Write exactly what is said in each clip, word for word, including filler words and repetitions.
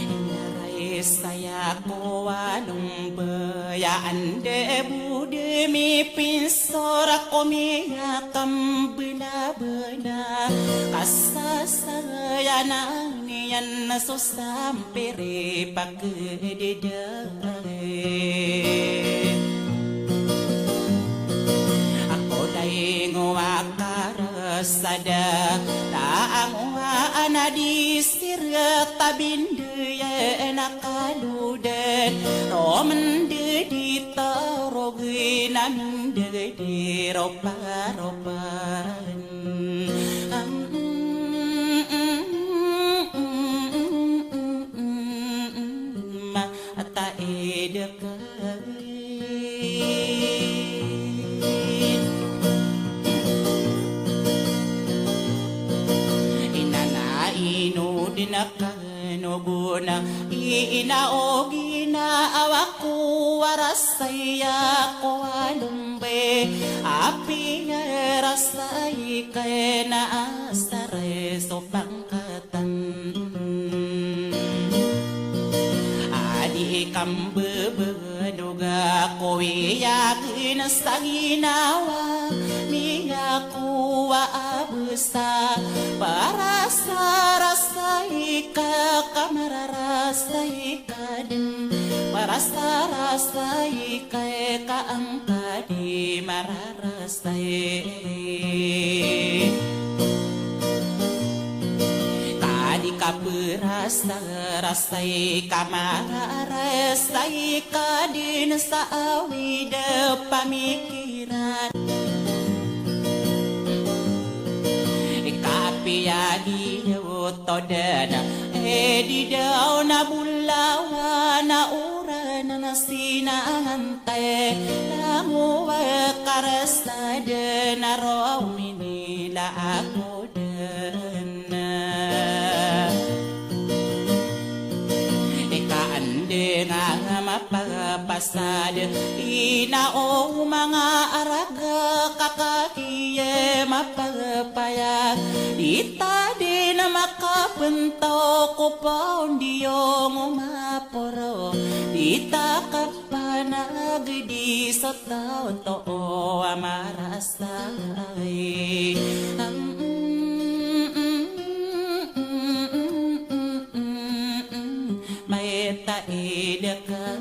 Inaray saya ko walong baya anda bo di mipinsora ko miyakambelabela, kasasayanan iyan so sampiri pakadeda. Ako lay ngo a karasada, taan ngo a ana di sirta bindeyan a kalodan, romende di tarogin a mindedi roparopan. Mataid ka. Inana ino di na kano gona, i ina o gina awa ko warasay ako alombe, apiya rasay ka na asar so pangkatan. Adi kambebenoga ko wiyagin sa ginawa, miyakowa a besa, parasarasay ka ka mararasay ka den, parasarasay ka ka angka di mararasay. Ka di ka perasarasay ka mararasay ka den sa awid a pamikiran. Ika piya di oto den, e di daw na bolawan a oran na sinangan te, langowa karasad na roo minila ako den. Ika ande nga mapapasad, ina o manga araga kakakiye mapapayag, di ta den makapentaw ko paon di o ngo maporo, di ta ka panag di sa taw too a marasay. Maitaid ka.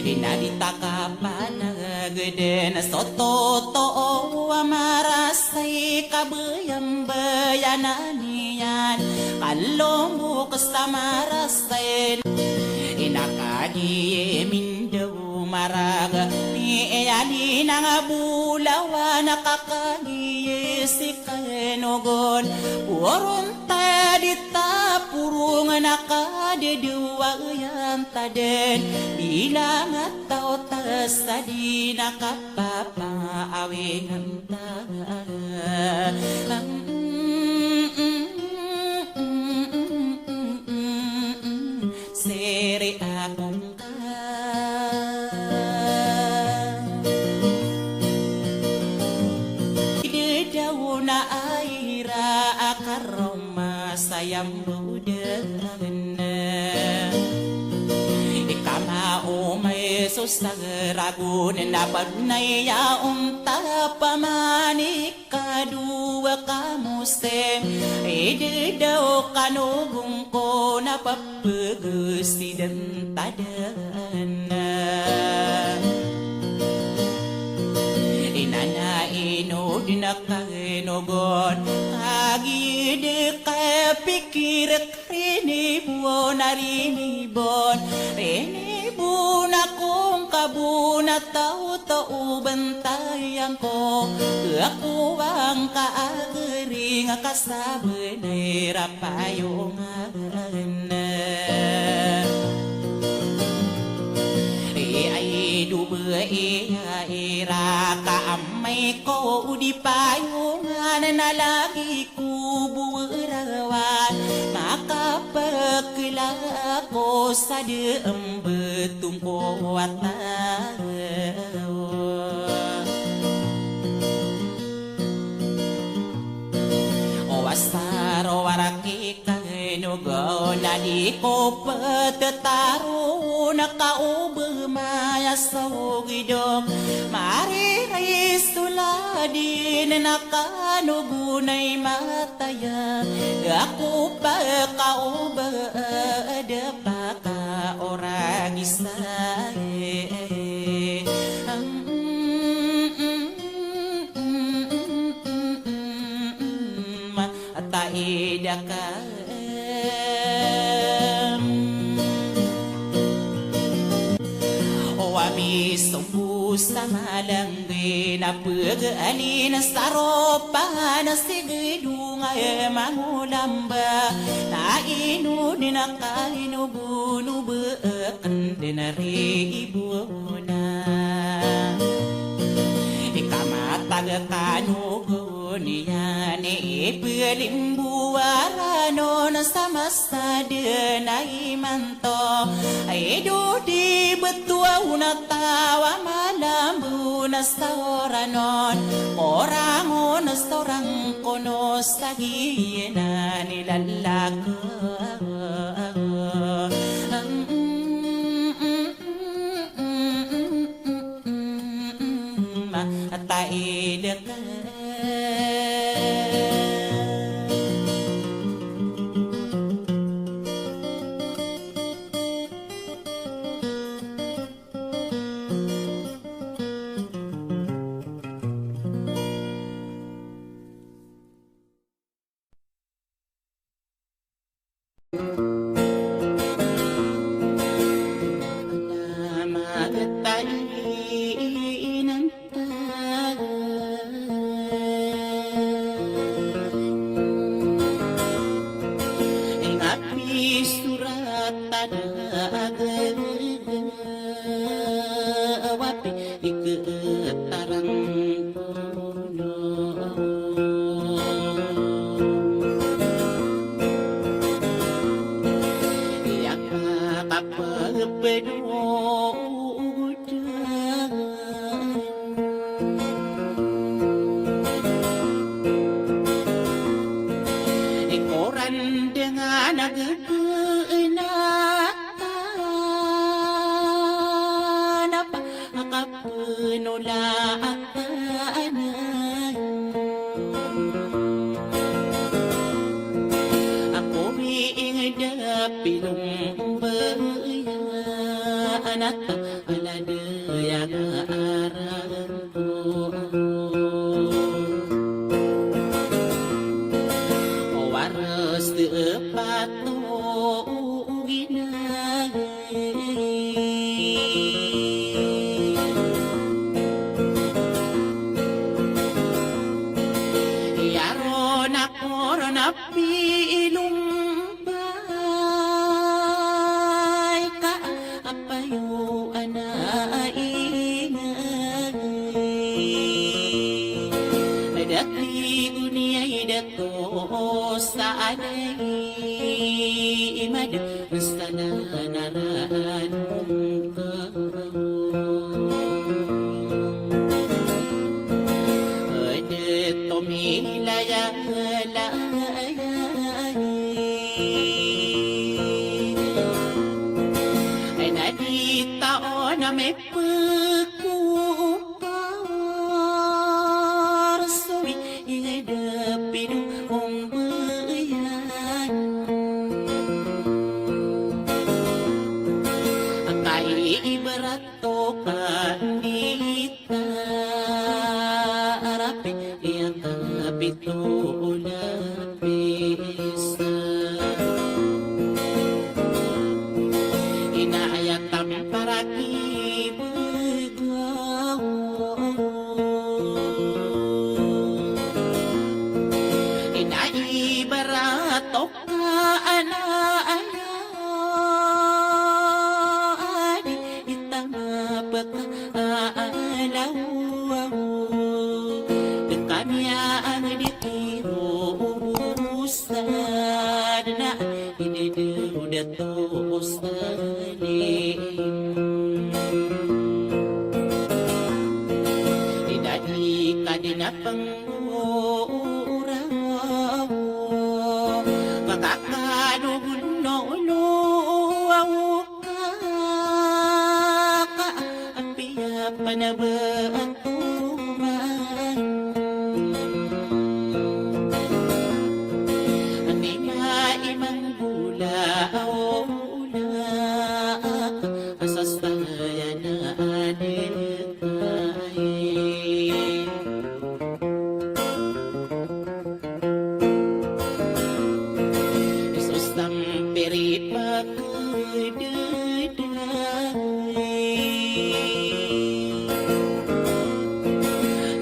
Ina di ta ka panag den so totoo a marasay ka beyambeyanan iyan. Kalombok sa marasay. Ina kagiya mindaw maraga, miyalinang a bolawan a kakagiya si kanogon. Poron ta di ta porong a kadadawa iyan ta den. Bilang a taw ta sa di na ka papaawingan ta. Siri akong ka. Di daw na ira a karoma sa yambo den. Ika maomay so sa ragon na badnay a onta. Pamani ka dowa ka mosem, i dadaw kano gongko na papagosidan tadana. Inana ino dina kano gon, agid ka pikir Rinibon a rinibon, rinibon akong kabon a taw, taw bantayan ko, ako angka a gering a kasabenay ra payongan. Iyai doba iya ira ka amay ko o di payongan na lagi ko bo rawan, makapakila ako sa da a mbetong ko a taw. O asar o waraki kano gon a di ko petetaro na ka o ba maya so gidok, mariray so ladin na kano gonay mataya, ako pa ka o ba da pa ka orang isa. Taid ka. O ami sombo sa malang Di na pegaalin sa ropa na sigedong a mangolamba, na ino di na kaino bono beken di na ri ibona. Ikamatag kano goniyan i pelimbuwaranon sa masa di na iman to, ay do di betuwa o natawa malambo na saoranon, korangon na saorang kono sa giyanan i lalako. Mataid ka. Inga pisorat a da a gagawa pi iketarang kono. Iya ka kapagpedod Ikoran dengan a gegenatan apa a kapenolakan. Ako ri inged a pilombayaan a ta Ala daya nga aran ko. O waras te pato o ginay. Iya ron ako ron a pilombayaan ka a payo a na ingay. Dati goniyay dato sa anay i mad sa nanaran ka. Ede to milayalay. Ay na di taon a mipekupa. Tolapis. Inaya tampar a kibagaw. Ina ibarat o ka ana aya. Adi itama paka alaw. Kami a di tiro usan na idedewda to sali. Idadi kadina pengurang. Makakadog no no. Ka, ka, apiya panaba a toman. Ani ma imang gula, o gula, a sasaya na ani kai. Isos tampiri pakdedai.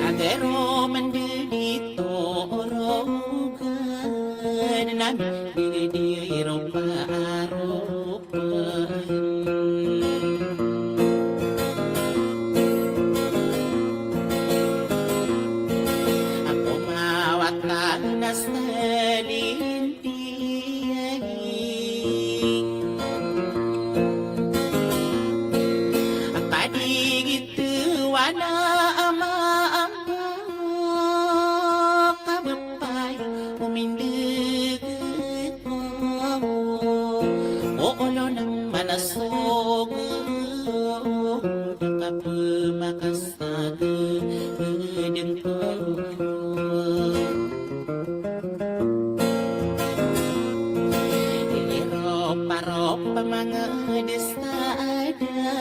Agaro mandedi torogan nami didi ropa aro. Ako mawatan a salintiyan. Akadigit wana ama ampa kabepay umindeg. Oolo na manasog, kapemakas a gedeng ko. Iroparopa manga desa ada.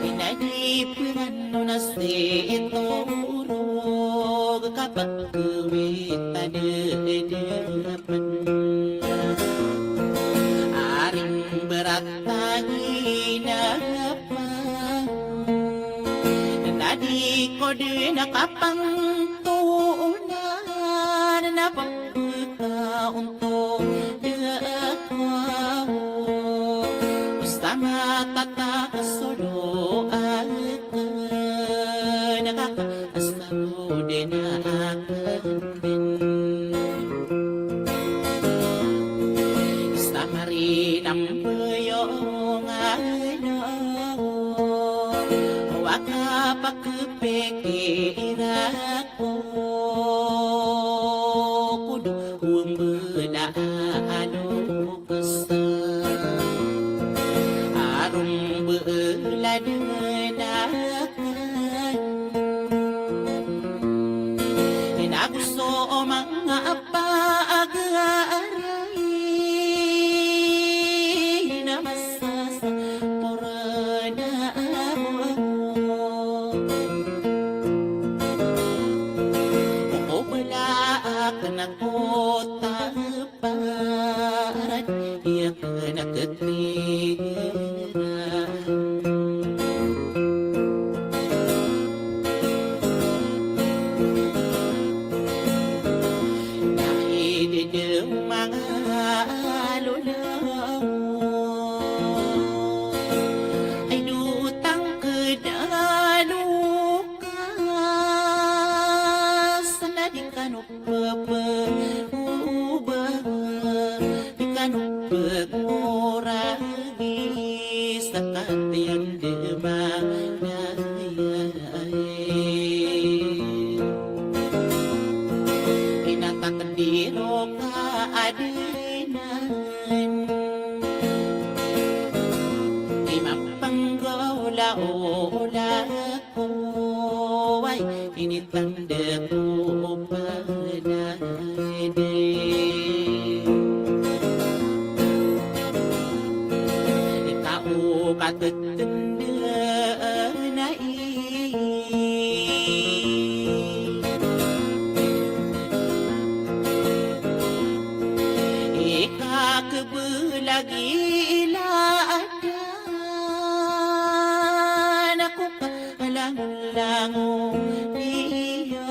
Inadi pengano na sitorog kapag Kowit a dadapan. Aring berat a ginapan. Na di ko den a kapangtonan na pagkaonto da ako. Basta matatakas o doa ko na kaka Asaro den a aken den. Stamari nambayong a law. Waka pakepekira ko. Kodo wembela a alokes. Arom bela den a Inago so manga apa a gaaray na masasa porana mo. Ko bela aken a kota Paran iya kena ketigera. Na idedem manga lolaw. Ay dotang kedalo ka sana di kano Peperuba, di kano pengoragi sa katiyan de manayay. Inatakdiro ka adinan, di mapanggola-ola. Oway, initanda ko o panayde. Ika o katetenda na i. Iyo,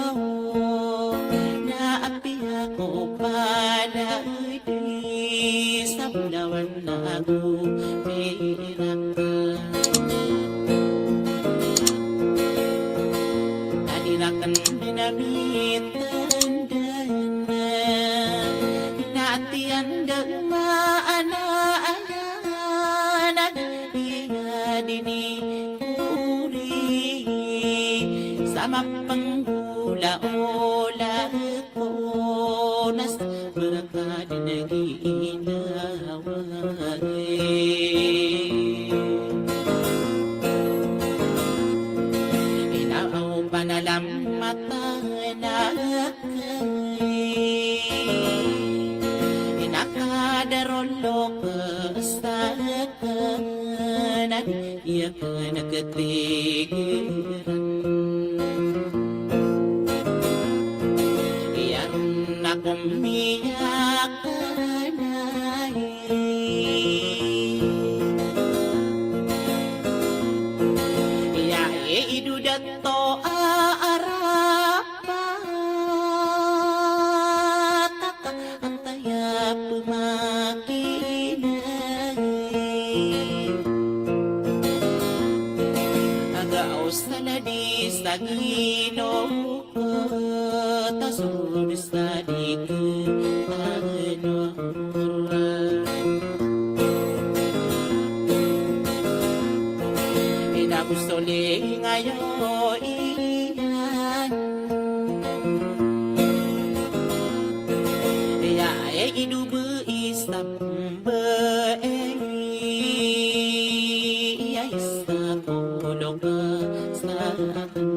na apiya ko palaya di sa bolawan ago pirak. Na di rakn dn a mitndn, na ati anda maana aya na di nga dn i Sa mapnggolaola ko na sa brakad na ginawa. Ina o panalamatan akn, ina ka da rolo ka sa akn, na di akn katigiran. Iya ron ako miyakanay. Iya i ido dato a arapat aka Antaya pmakinay. Aga o sa ladi sa gino ko ta so di sa di ko ta no ra. Ina ko so lingayo iyan. Iya, iya, ido bo isa bo, eh, iya, isa ko lo ka sa akn.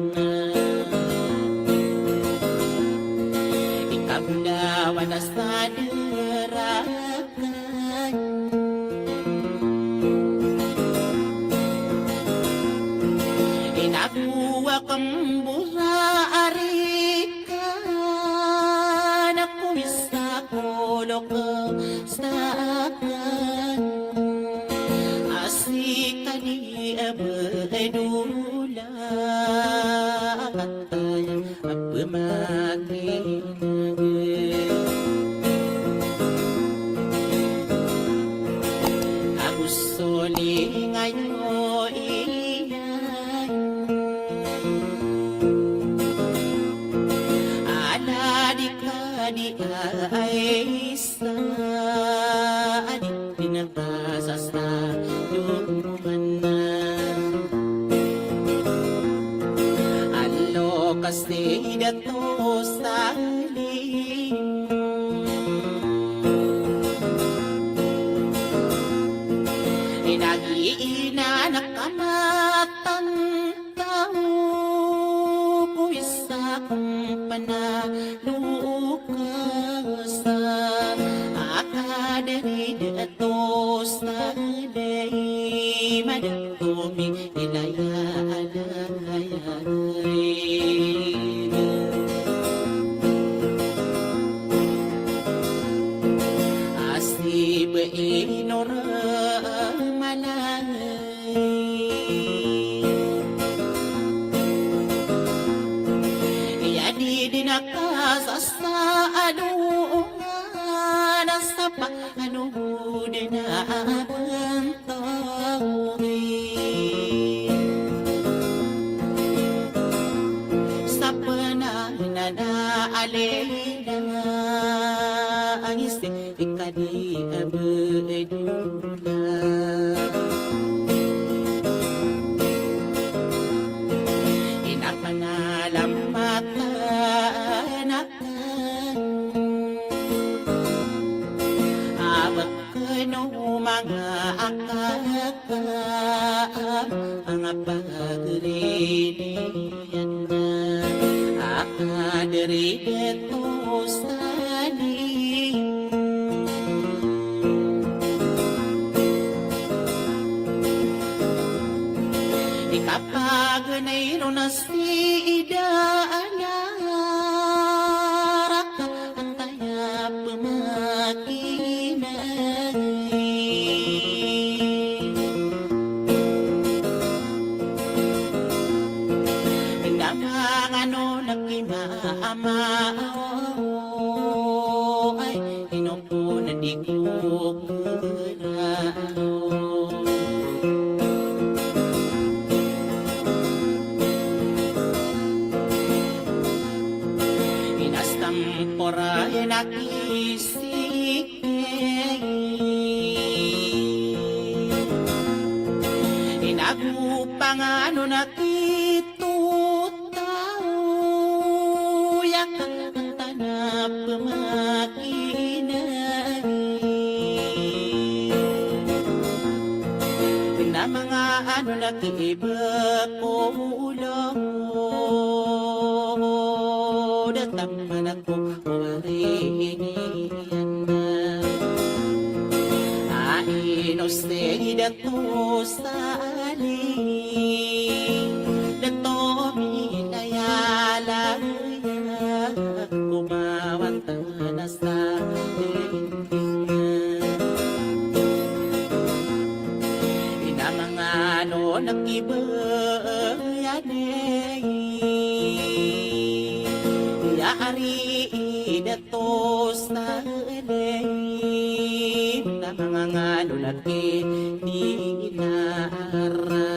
Ika bo da wada sa dera. Ina ko akn bo sa ari ka, na ko isa ko lo ka sa akn. Asi ka di a ba dola a kataya a pmakinay. Ago so lingayo iyan. Ala di ka di a isa a di pinakasasado man. Alo kasi dato sa lim. Inagi ina na kamatan tao ko isa kong panalo ka sa akadari dato sa day madato mi ilaya alaya. Asi ba inora malay. Iya di di nakasasa alongan a sapa alongan a bantawin. Sapa na na na alila angis. Ikadi a bdula. Ina panalamatan akn. Abak kano manga akakam anga pagrini. Akadari dato sa di. Ikapaganay ron a si ida a ngaraka. Antaya pmakinay. Ina Angano na ki mama o, ay, ino ko na di ko kena. Ina stampora ina ki siki. Ina go pangano na ki totao ya ka tana pemakinai. Na manga ano na ki iba ko ulo, da tama na ko wari ini anda. Ai no se da to sali, da to mi na yala ya, kumawanta na sa. Ina manga ano na ki ba ya ne, ya ari da to sali, na manga ano na ki di na ara.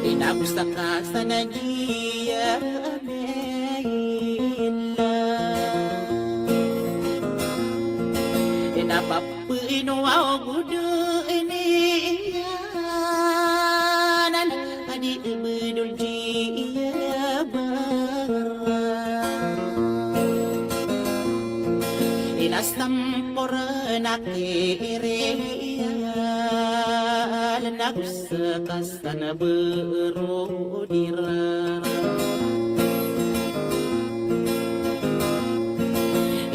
Ina go sa ka sa na di ya me ila. Ina pap Pino aw gudo ini iyanan, adi ibedul di iya bara. Ina stampora na ki iri iya, na go sa ka sa na bero dira.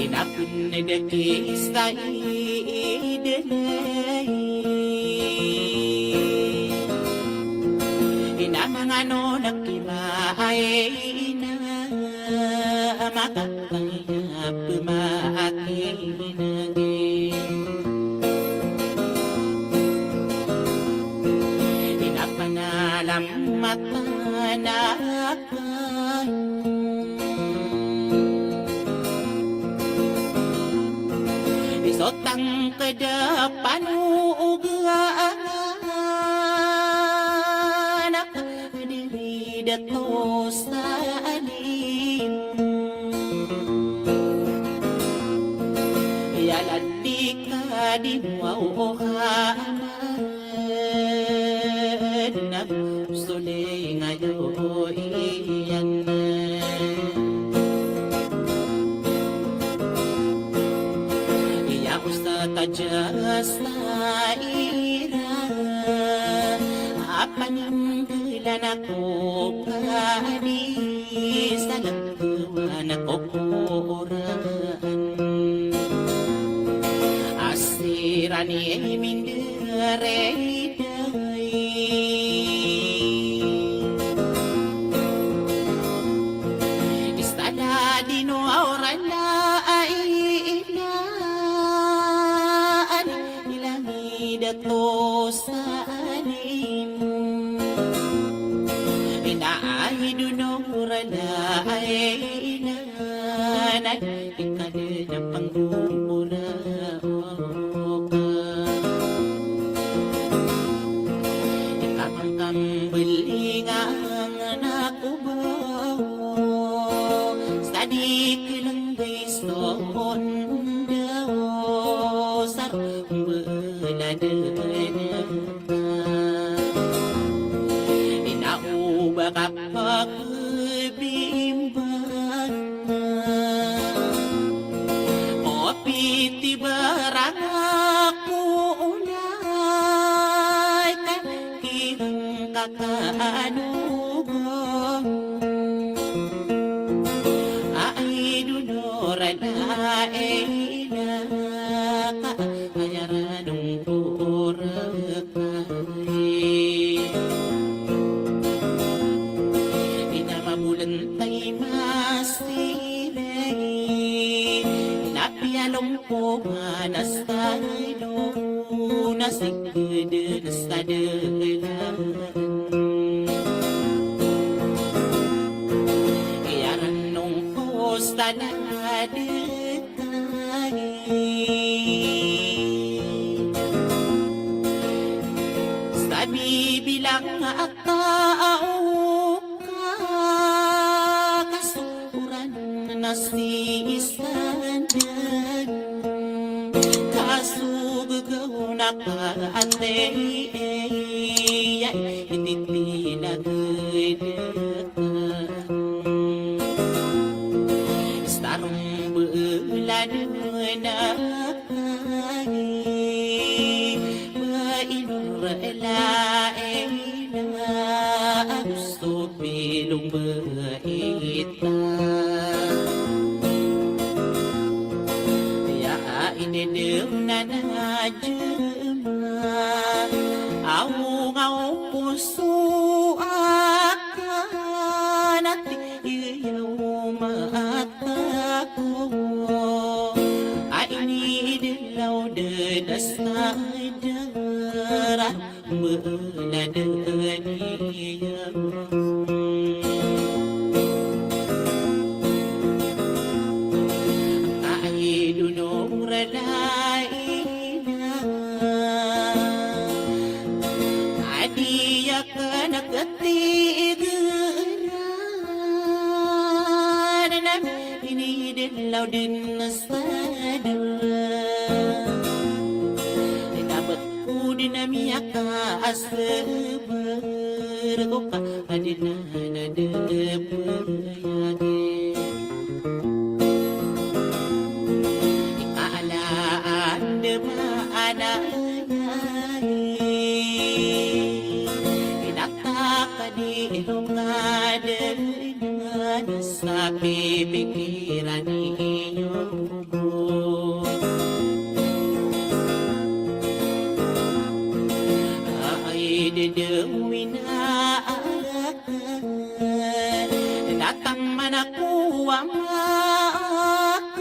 Ina pun da ki isa idene. Ina manga ano na ki ma ai ina maka Pemakinagi. Ina panalam mata na ka. Isotang kedepan uga anak. Diri dato sa alim. Iya ladi ka di mo aw o ka aman. Na suli ngayo iyan. Iya ustad aja sa ira. Apan Ilan ako ka di sa lagkawan ako koraan. A siran i mindaraiday. Istala di no awran a ilaan. Ilang i dato sa alim. Ina ay dunong rala ay ina na ikadena panggumura oka. Ika pangkambelingan ako ba sa di kelenggay sonda o sar Mbala dn ka ina o ba ka pakbimban. O piti barang ako ulay ka kirang ka kanugo. Ay dunor na ina ka Ayaran ongkor ka. Ina mabolntay masiray. Ina piyalong ko manas tayo. Na sigedel sa delan. Tanadekay sa bibilang a taw ka kasoran na si isan den. Kaso gegaw na ka atay ay ititinagedeka. Starong beladen a kani ba inor ela ela agusto pilong ba ita. Ya inedem na nadema awong awong poso akan ati iyaw matako a inidelaw den a sa dara. Meladen iyan. Ka ay dono rala ina. Ka di aken a katigeran. Na inidelaw den a sa dara. Ina ba Ko di na miyakaasber ko ka adnan a debeyagi. Ikala anda maana ina. Inata ka di ilong adnan sa pipikiran iyo. Ay dedewin a aken, na taman ako a maakay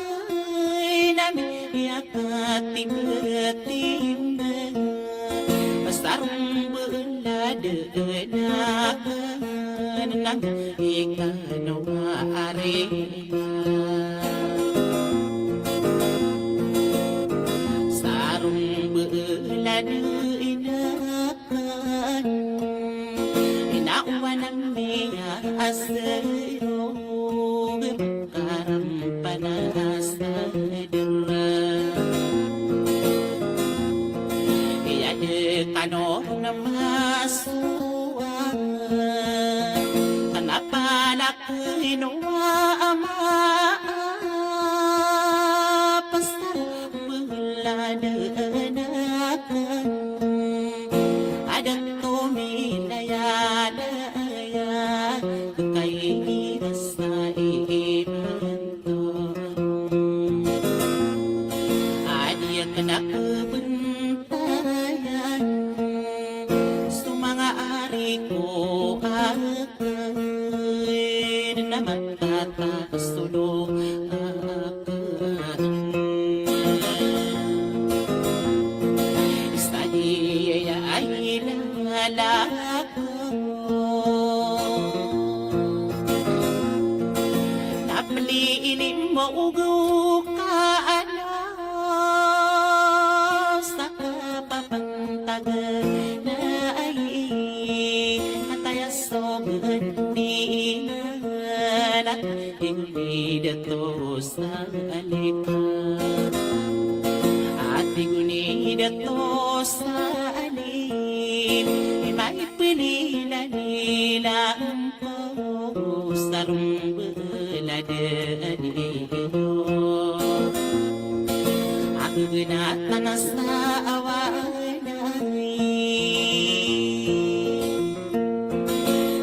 na miyakatimbetimbang. Pasarong beladen aken, na ikano a ari Sarong beladen aken, ina owanan miya a serog, karampan a sa dara. Iya de kano na masowa, kanapa na Kinowa a maapasar beladen aken, aden to milayalaya, kay ina sa imanto. Adi aken a kebentayan so manga ari ko a Ken na matatakas so doka aken. Istadi aya ay lalako. Na peliin i mogo ka ano sa kapapantag na ay ataya so gedi na Inida to sa alim. Ati gonida to sa alim. Imay penila mpo sa rombela dadi iyo. Aku genatan sa awan.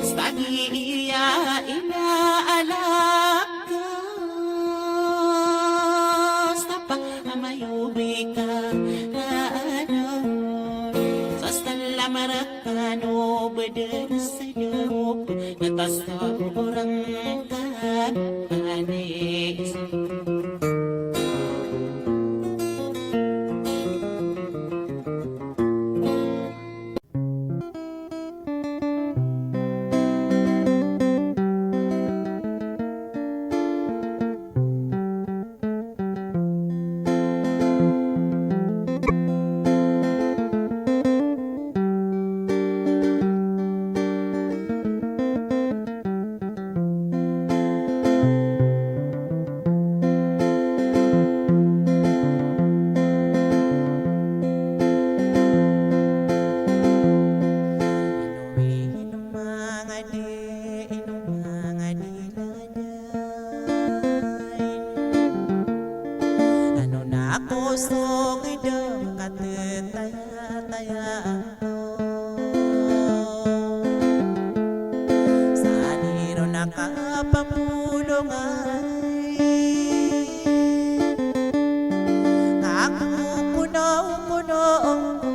Stagi iya ina alaka. Stapa amayo bika rano. Sa salam rakano beden sedop. Natas orang kan anis. Ino manga di ladain, ano na ko so gdam katataya-tayaan ko. Sa di ron a kapambolongan ka kokonaw-konaw ko,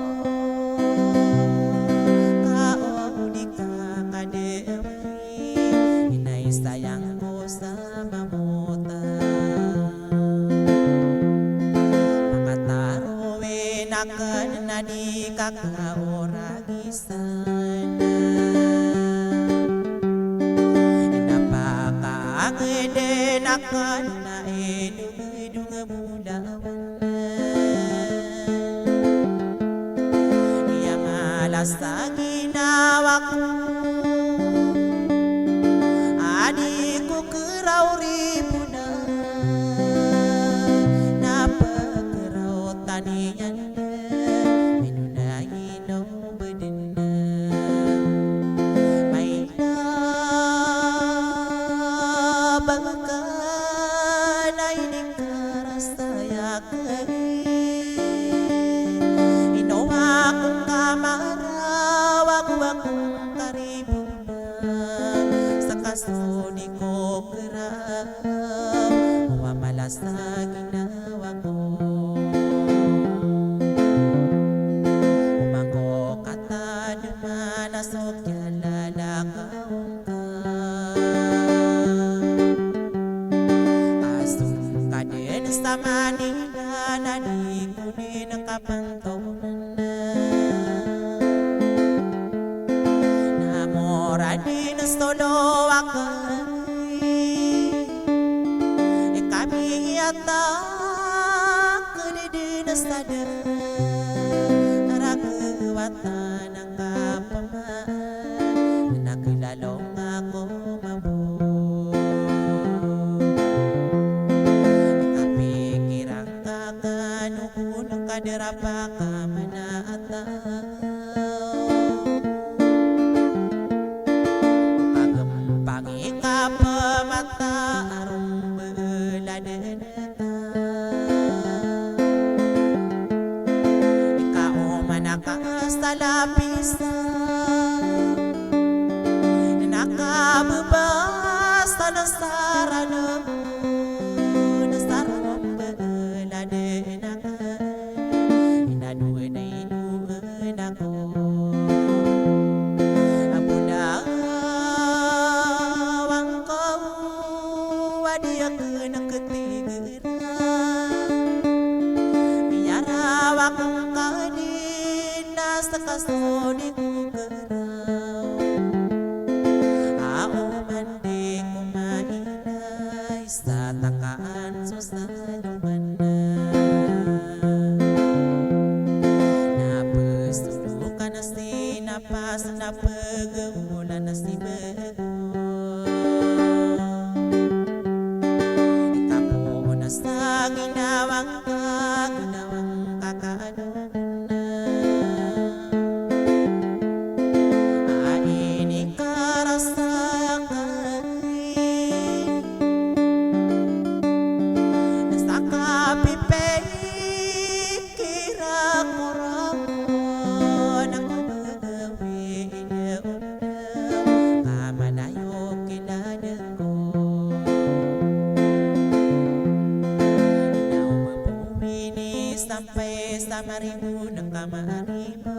ka o di ka kadamay, inay sayang ko sa mamota. Makatarowin akn na di ka kaorag isan. Na pakaagdn akn na idong-idong a bolawan. Aya malas a ginawa ko a di ko keraw ribonan, na pekeraw tano iyan. Ino na ino bedena. Maina bangka na ini karasaya kay. Ino akong kamaraw, ago akong karibona. Sa kaso di ko keraw, o a malas a ginawa ko. Oman ko katadman a so kiyalalakaw ngka. Ka songkad dn sa Manila na di ko dn kapantonan. Na mora dn so dowa akn. Ika miyatag dn sa da a ragawatan angka pman, na kilalong ako mambo. Ika pikiran ka kano kon ka darapa ka manaataw. Kagmpang i kapamata a rombelad na ka. Ika oman a kasalapisan, na kabebasa na sa ranon, na sa rombelad na ka. Ina doon a idoon ako a bolawan ko a di akn ketigeran. Miyaraw ako ngka dn na seka so di ko keraw. A oman di ko mailay sa takaan so saloman na. Na pesodokan si napas, na pegewolan si bego. Ika poon sa ginawa ngka, ginawa ngka kano. A inikarasakay sa kapipikira ko ron, ako gagawin a onda ka manayok i ladang ko. Ina o mapowini sampay sa maribo na ka maribo.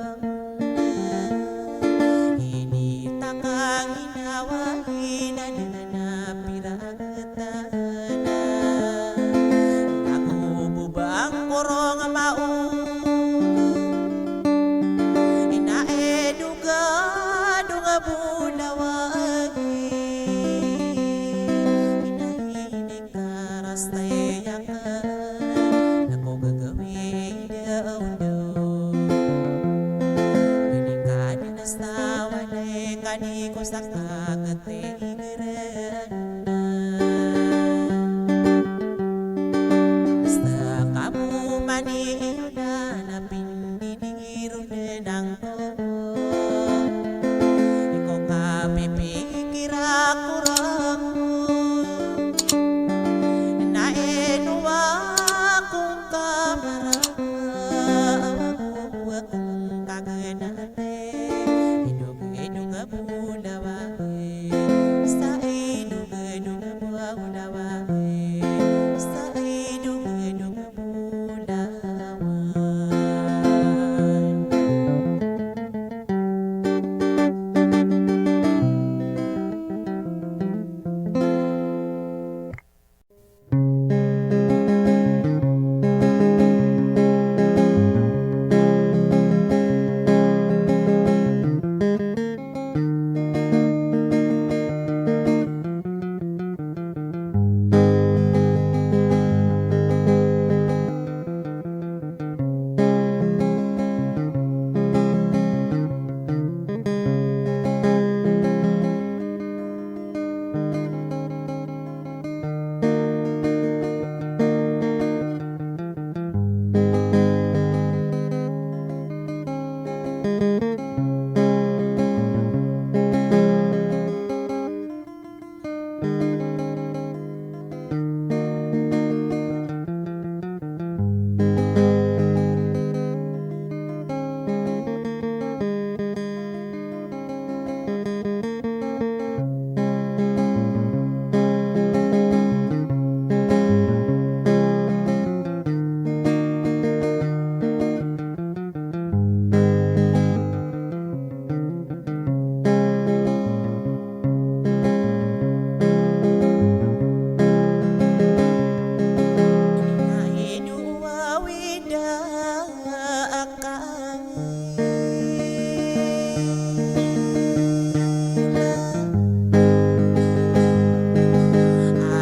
Initang a ginawa, inadn a piragtana. Ago bo ba ngkorong a maong, ina idogadong a bolawan. Ina ini karastay akn, na ko gagawin a onda. Mani ka dn sa walay ka di ko sa kaketigeran. Sa kamo mani iyo na na pindidiro dn angko. Di ko kapipikira Ako rako, na ino ako ngka marawa, ako ngka genate, idog-idog a bolawan, sa idog-idog a bolawan, sa idog-idog a bolawan.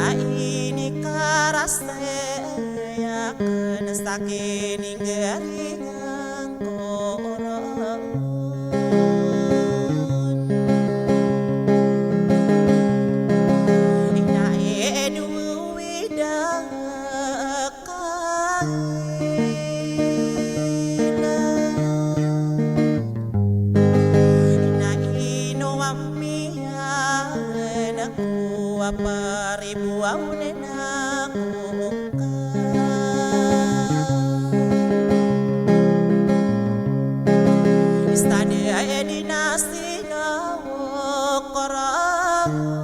Ay, ini karasay aken sa kininggaringan ko ron. Ina, e, duwida ka ina. Ina, ino a miyan ako a paribo a onen ako ngka. Istad a di na sinaw ko rana.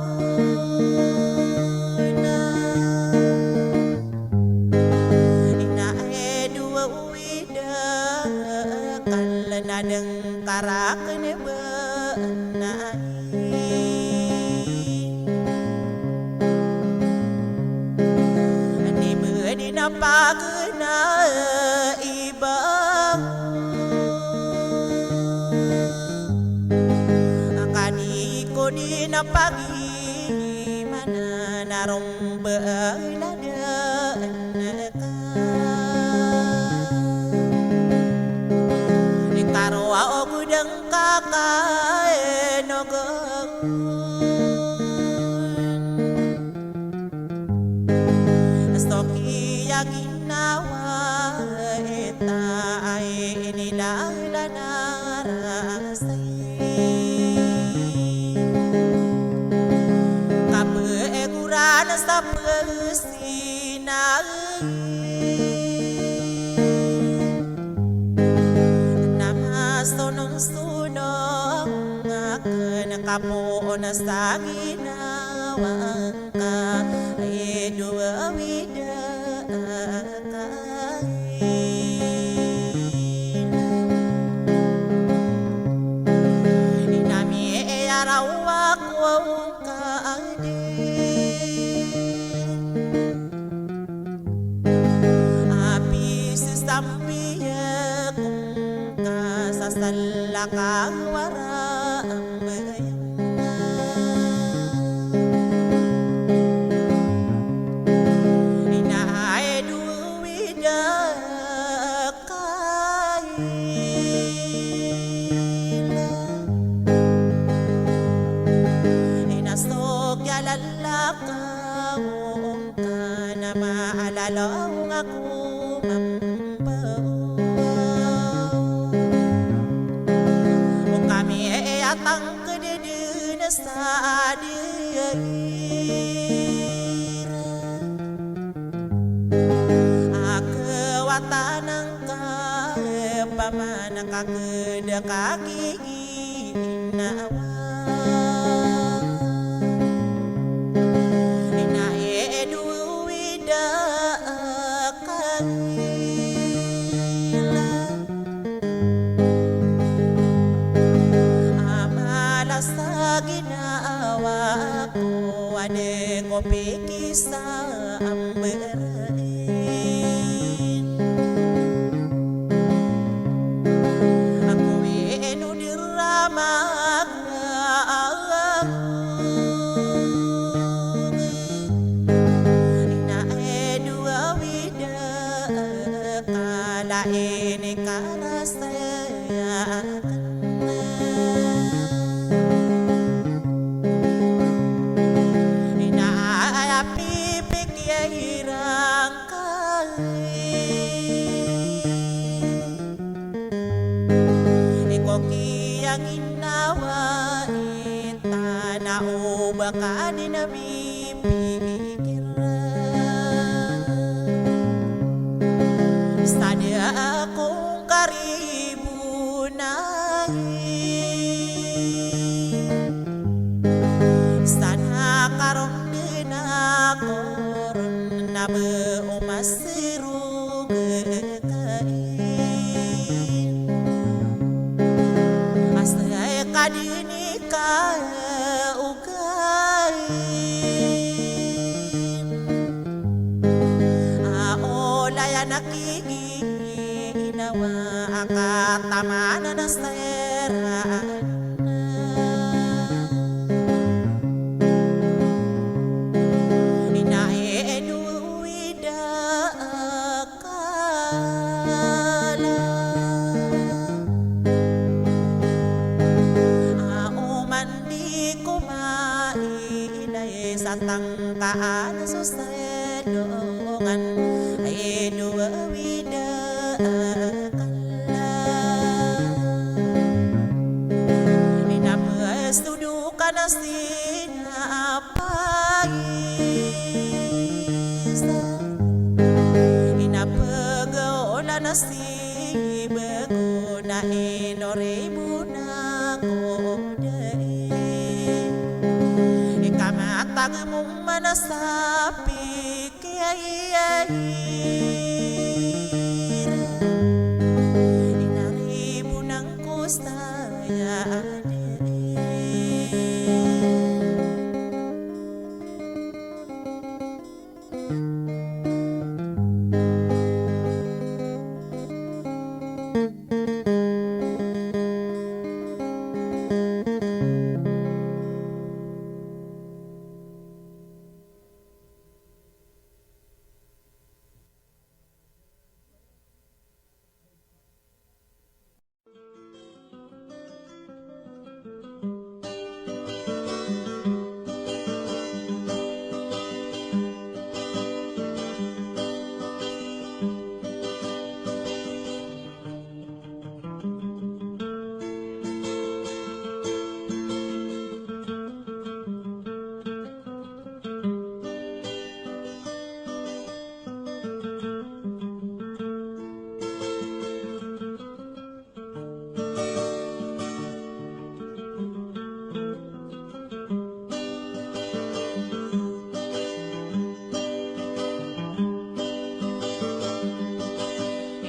Ina, e, duwida ka len a dengka raken ba na Ani ba di na pagna iba. Akani ko di na pagimana na romba na daan. Ikaroa o gudang kakaen o gawon. Stoki a ginawa ita ay inilalan a rasay. Kabeguran sa pes Ina, na masonong-sonong aken ka poon sa ginawa ngka, ay duwawida ka. Ina, miyaraw ako ka adn. Apiya sambiya ko ngka sa salakaw a rambay. Ina, ay duwawida ka ina. Ina, so kiyalala ka o ngka na maalala o ngka ko mambo. O kami aya tangkd dn sa di Kakeda ka giginawa. Ina e do wida a kaila. A mala sa ginawa ko a di ko pikisa a mberai. Ako ino di rama. Ina e do wida a kala ini karasa. Ina a pipik ya irang kai. Iko kiyanginawa i tana o ba ka di na pipikira. Sa di ako karibonay. Sa na karon di na koron na ba o masirog kai. Asay ka di ni ka o kai. A olay a nakiginawa a katamanan a sera. Ina e do wida a kala. A oman di ko mailay sa tangkaan so sedongan, ay do wida a kala. Ina e so do ka na sina a paisa. Ina e pegawla na si bego na ino ribona ko dai. Ika matag mo man a sapi kiyaiyaira. Ina ribonang ko saya a dai.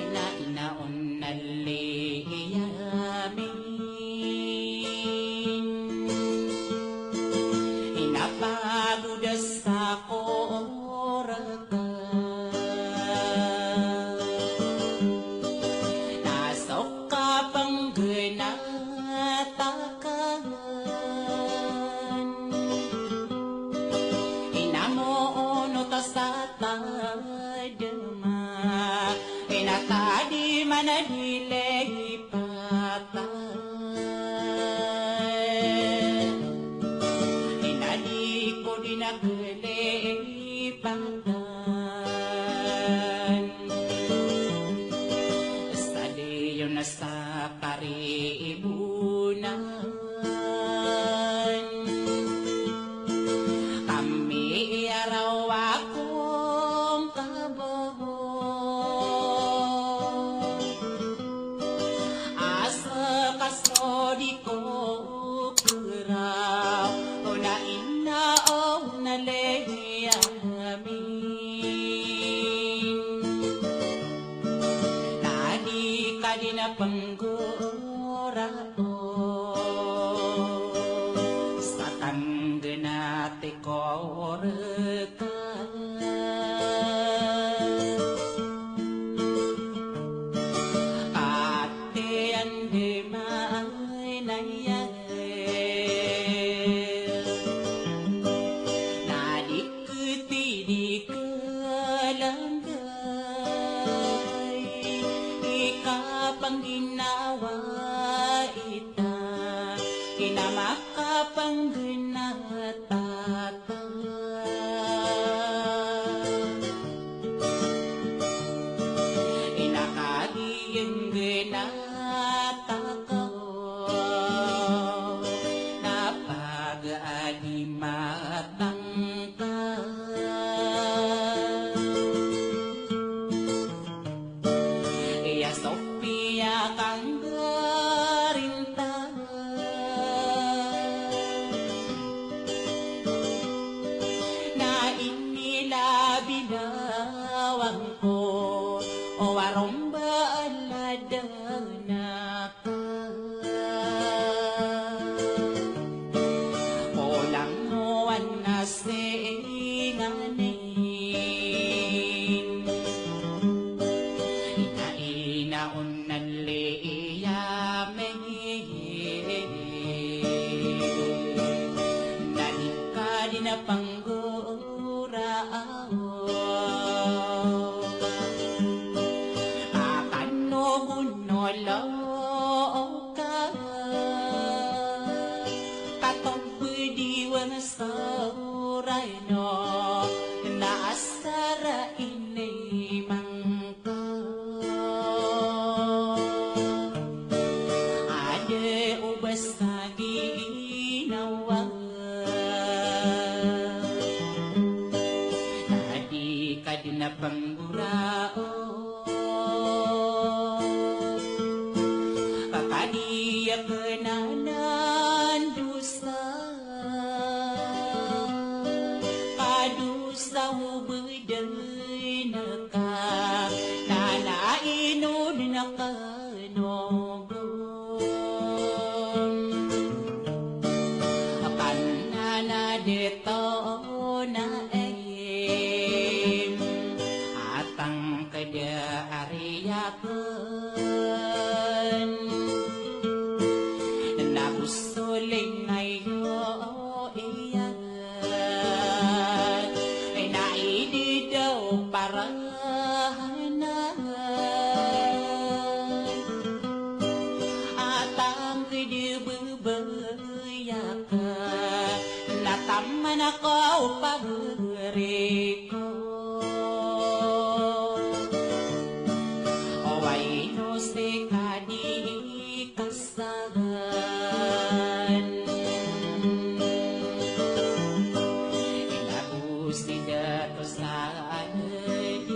Ina, ina on na liyamin. Ina pagodas ako reka. Na so kapanggenatakan. Ina mo ono ta sa tadema. Ina tadi mana di lehipatan. Ina di ko di na kelehipatan. Sa di yo na sa karibonan. Kami iyaraw akong kabaho. A na lei amin. Na di ka di na panggoraon sa tanggenati ko reka. Ati andi maay na iya na di keti di kelanggay i kapangginawa ita ina makapanggenat ata. Ina kagiyenggenat ako na pag adi matangka. Iya so piyakanggarinta na inilabinawang ko o waromba aladanak. Olang o wana singanin ina ina on na liyamin na di ka di na panggo Ora aw akan no gunolo ka katob di wan sa orano na asar ini mangka. Adi o ba sa ginawa na di ka di na panggoraon ka kadiya ka na nandosa ka dosa o ba dn ka na nainod na ka nogon. Akan na na dito na em atangkd ari akn na bo so lingay o iyan. Ay na idi daw parahanan a tangkd bebaya ka na taman ako pagri ko. Oway no sii ka di ka sagan. Ina bo si dato sa adi.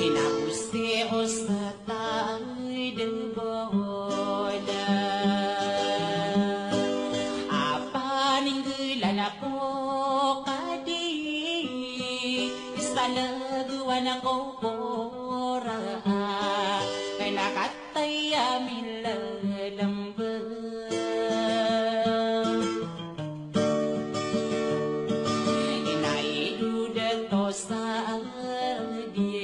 Ina bo si osta tay dn boda. A paninggalan ako ka di isa lagwan ako kora. Ay na kataya milalamba. Ina ido dato sa adi.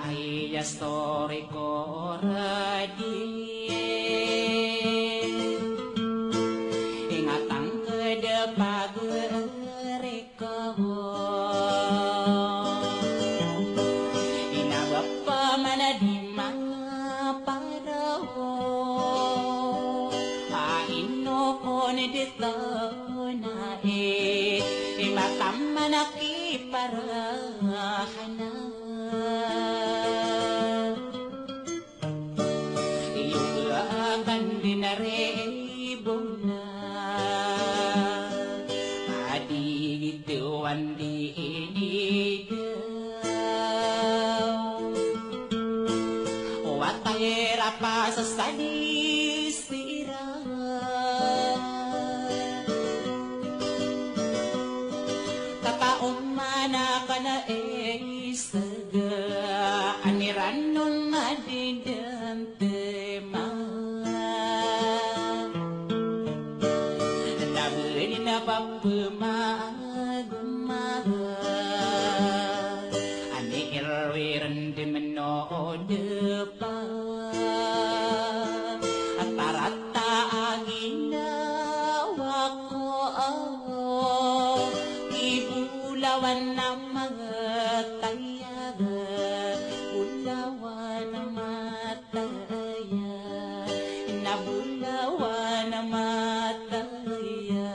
Ay ya story ko radi. Ingat angkd pagri ko. Ina bapa mana di maparaw. A ino ko na dito na e. Iba taman aki parahanan. Iyo ba akan di na ribona. Adi gito wan di ini daw. Watay Ira pa sa sadis iran. Kaka o mana ka na isaga, an iran on a di dn tma. Na bni na ba pmagma. An i irwi ran di mnod pa. At arata a ginawa ko, i bolawan a matay a, bolawan a matay a, na bolawan a matay a.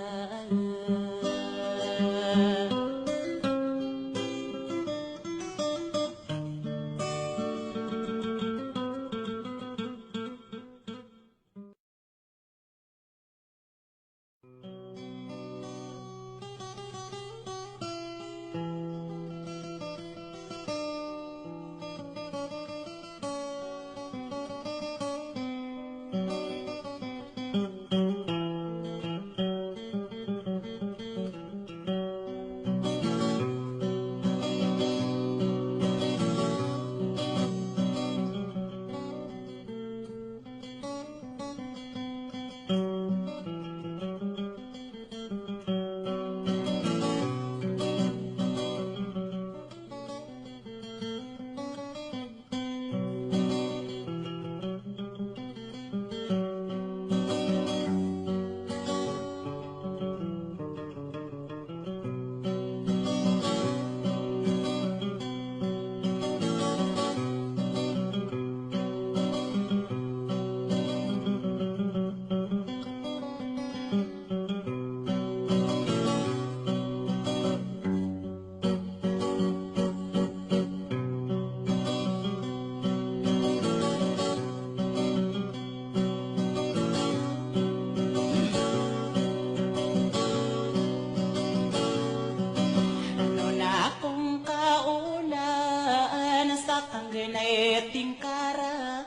Nona kong kaolan sa kanggenay tingkara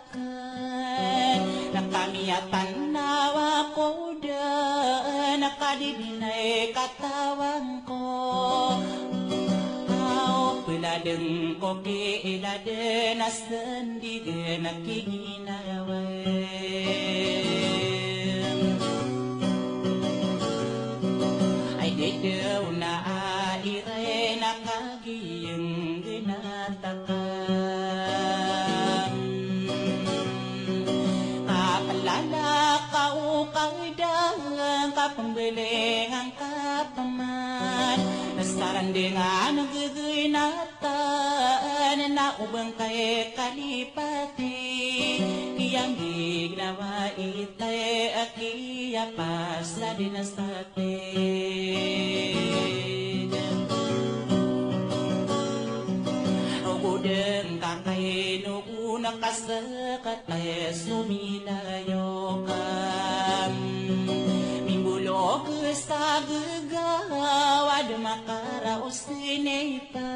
Na kamiyatan na wa ko da na kadidinay katawan ko. Aw, peladen ko ki iladen a sendigen a kiginawa. Ay, dedew na a iray na ka Giyanggenat a ka. Kapelala ka o kagdang, kapembelengan ka peman. Nasarandeng a ngegenatan, na o bengkay kalipati. Kiyambig na wa itay a kiyapasad na sa Ogo den ka kaino o na kasekat a so milayo ka. Mimbolog sa gegaw a di makaraos nita.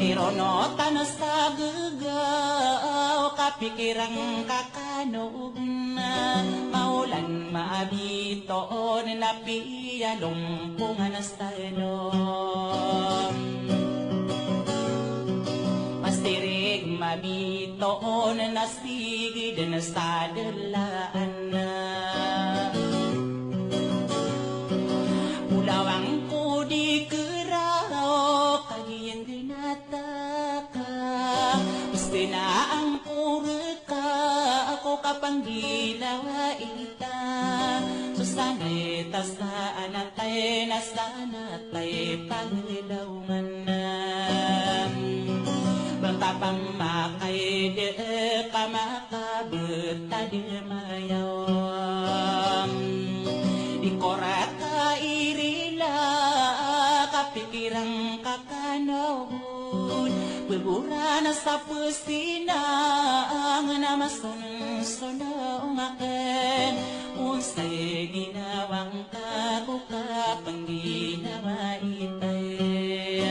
Ironot a na sa gegaw kapikiran ka kano Maolan mabitoon na piyalompongan sa lom. Mastirig mabitoon na sigid na sa delaan. Ulawang ko di keraw kagiyang dinataka. Mesti na ang purek Ka ako kapangginawa ita, so sanay ta sa anatay na sanatay pangilawman na. Bangka pamakay de ka makabetad mayaw. Di ko raka irila kapikiran ka Kano on, bebora na sa pesinang na masonsonong aken, onsay ginawang ka ko kapengginawa itay.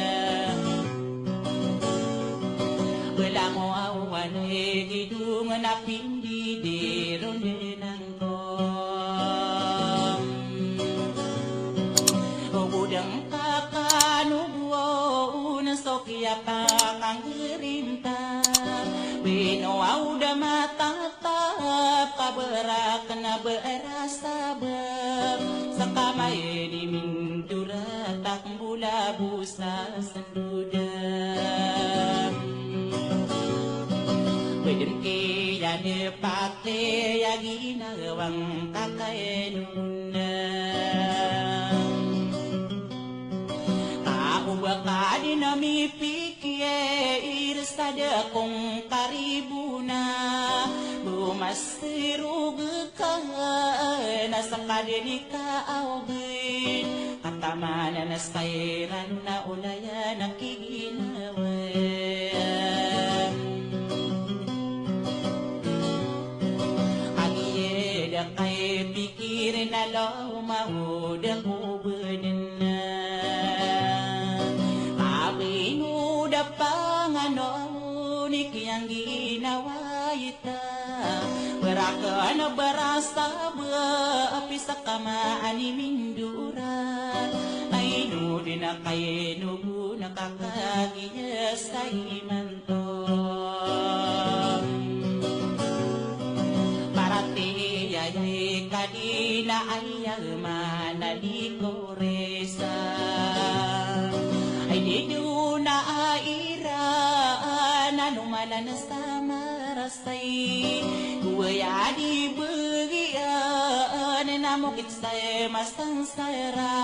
Belango awan e gidong na pin Di, di ron den angko. O godang ka kano bo on so kiyapakanggirinta. Binowa o da matatap ka bera kena bera sabap. Sa kamay di mindorat a kembola bo sa sendoda. Beden kiya ne pati a ginawa ngka kay nona. Ka o ba ka di na mipikir sa da kong karibona. Bo mas Sirog ka na sa kadini ka awgin, katamanan a sa kairan na olayan a kiginawa. Kagiya da kay pikir na lomawd ko benen. Kabinod a panganon i kiyang ginawa ita. Beraken a berasa ba a pisa kamaan i mindoran. Ay no di na kay no bo na kakagiya sa imanto. Paratiyaya i kadina ay a manali ko resa. Ay di dona a iran a nomalan sa maras Say, gowaya di begian na mokit say masansara.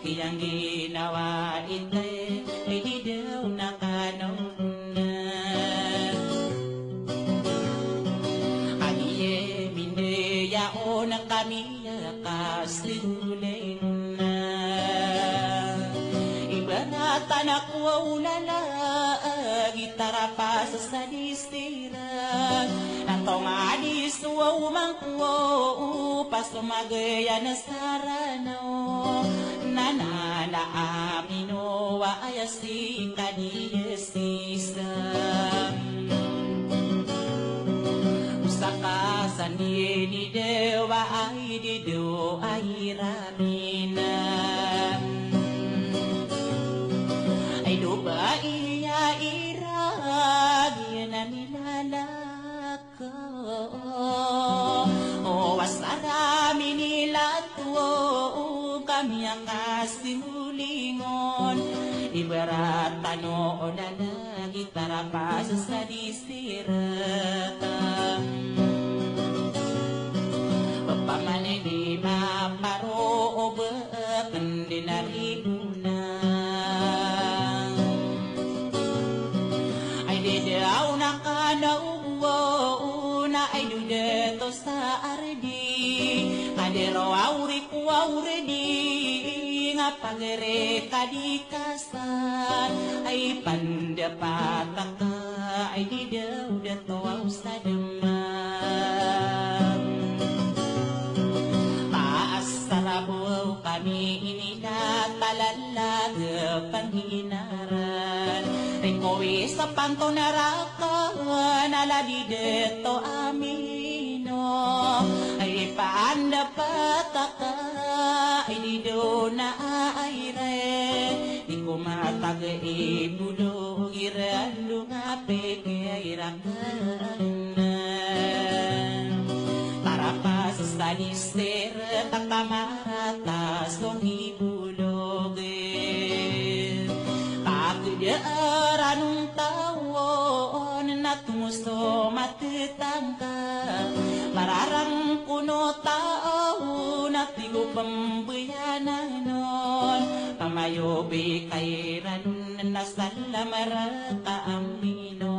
Kiyang ginawa itay, ay di daw nakanona. Kagiya mindeya o na kami Kasi gulay na ibarat anak wa ulala, gitara pa sa sadis tiran. Nantong adis wa umangko, pasomagay a nasarano. Nanana amino wa aya si kadiya sisa. Saka sandi ni dewa ay di do ay ramina. Ay do ba iya ira, di na nilalako. O wasara minilato, kami ang kasimulingon. Ibarat tano o dala, gitara pa sa sadis Sirata. Opama na di maparo o beken di na ribona. Ay di daw na kanaw na ay do dato sa ardi. Kadero awri ko awri di nga pagere kadi kas Ay pandapat aka, ay di daw dato aw sa dama. Paasar a bo kami ini na talalag a pangginaran. Rikowi sa panto na rakan, ala di dato amino. Ay pandapat aka, ay di do na ay re. Di ko matag i bolog iran do nga peke iran kena. Tarapas sa lister, tatamaratas o di bolog. Pagdaaran on tawon, na tomo so matetangka. Mararang kono tawon, na tigo pembeyanan on. Pamayobi kairan on na salam raka amino.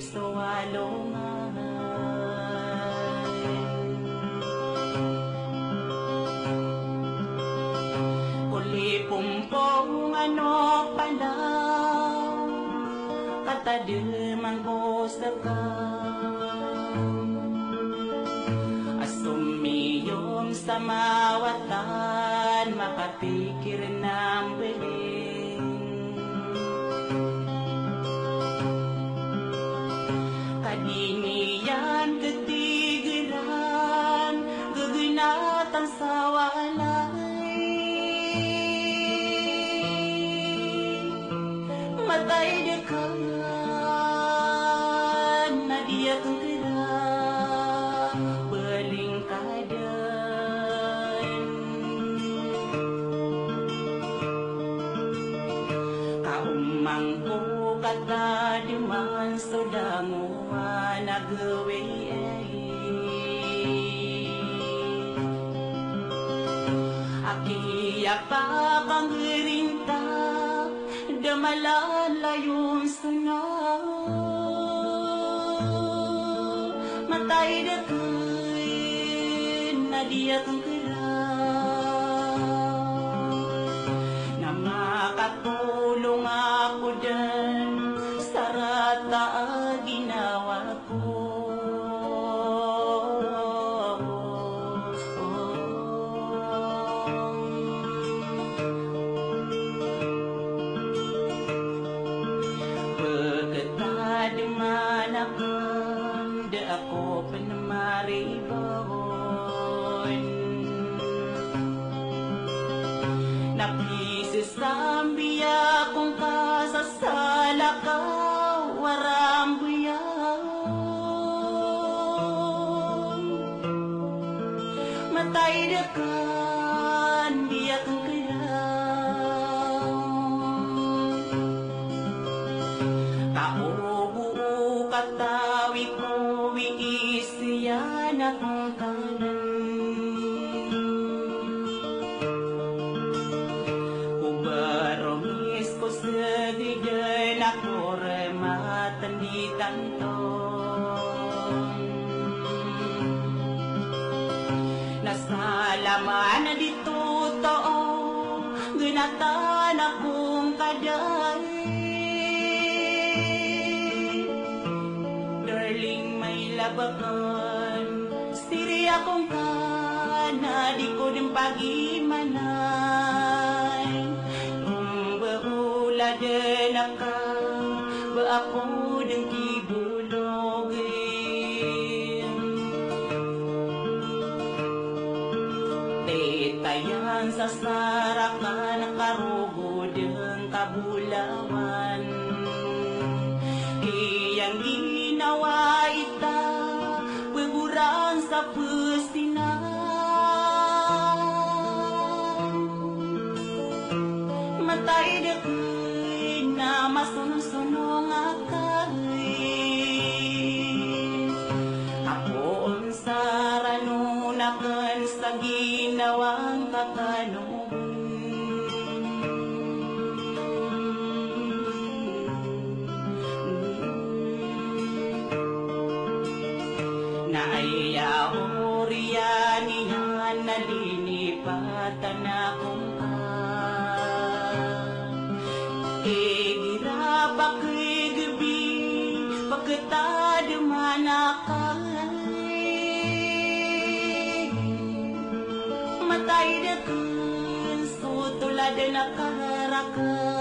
so alongan. Ko lipompong a nopalaw, katademan ko sekam a somiyong sa mawatan, makapikir na mbeling. Ka di niyan ketigeran, gegenatan sa walay. Matay dekan na di aken kera belingkaden. Ka omangko katademan so langowan a gawii. Aki a pakangerinta, da malalayon sona. Matay dekan na di aken kera, na makatolong ako den sa rata a ginawa ko. Peketademan aken, da ako pen maribon. Na pisesambi ako ngka sa salakaw a rambeyan. Matay dekan di aken kera. Ka o bo o katawi ko wii siyan aken kanen. Ko baromis ko segeden ako rematen di tanto. Na salaman di totoo, genatan ako ngka dai. Darling, mailay aken, siri ako ngka na di ko den pagimanay. Mbehol a den aka, ba ako den kibolog. Tetayan sa sarakan karogo den kabolawan. Iyan ginawa ita, pegoran sa pesinan. Matay dekan na masonong-sonong aken. Apoon sa ranon aken sa ginawa ngka kano. Na aya oriyan iyan na linipatan ako ngka. Igira pakigebi, paketademan aken. Matay dekan so toladen a karaken.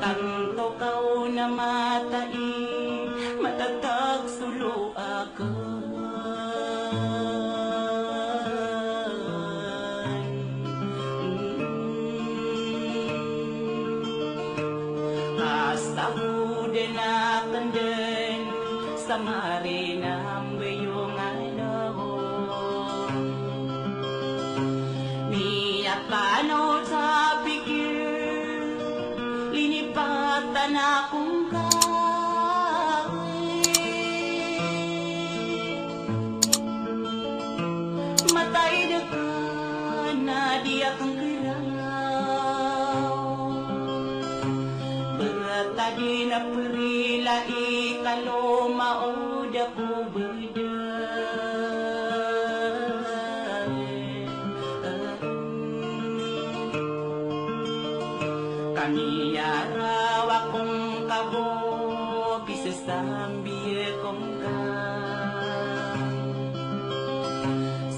Tanto ka on a matay, matatag so loa aken. Kasaboden aken den sa marinambay o ngalaw. Miyapanaw sa pikir, linipatan ako ngka. Matay dekan na di aken kera. Petad iyan a Rila i kalomaod ako beda. Kamiyarawak ko ngka bo, pisasambi ko ngka.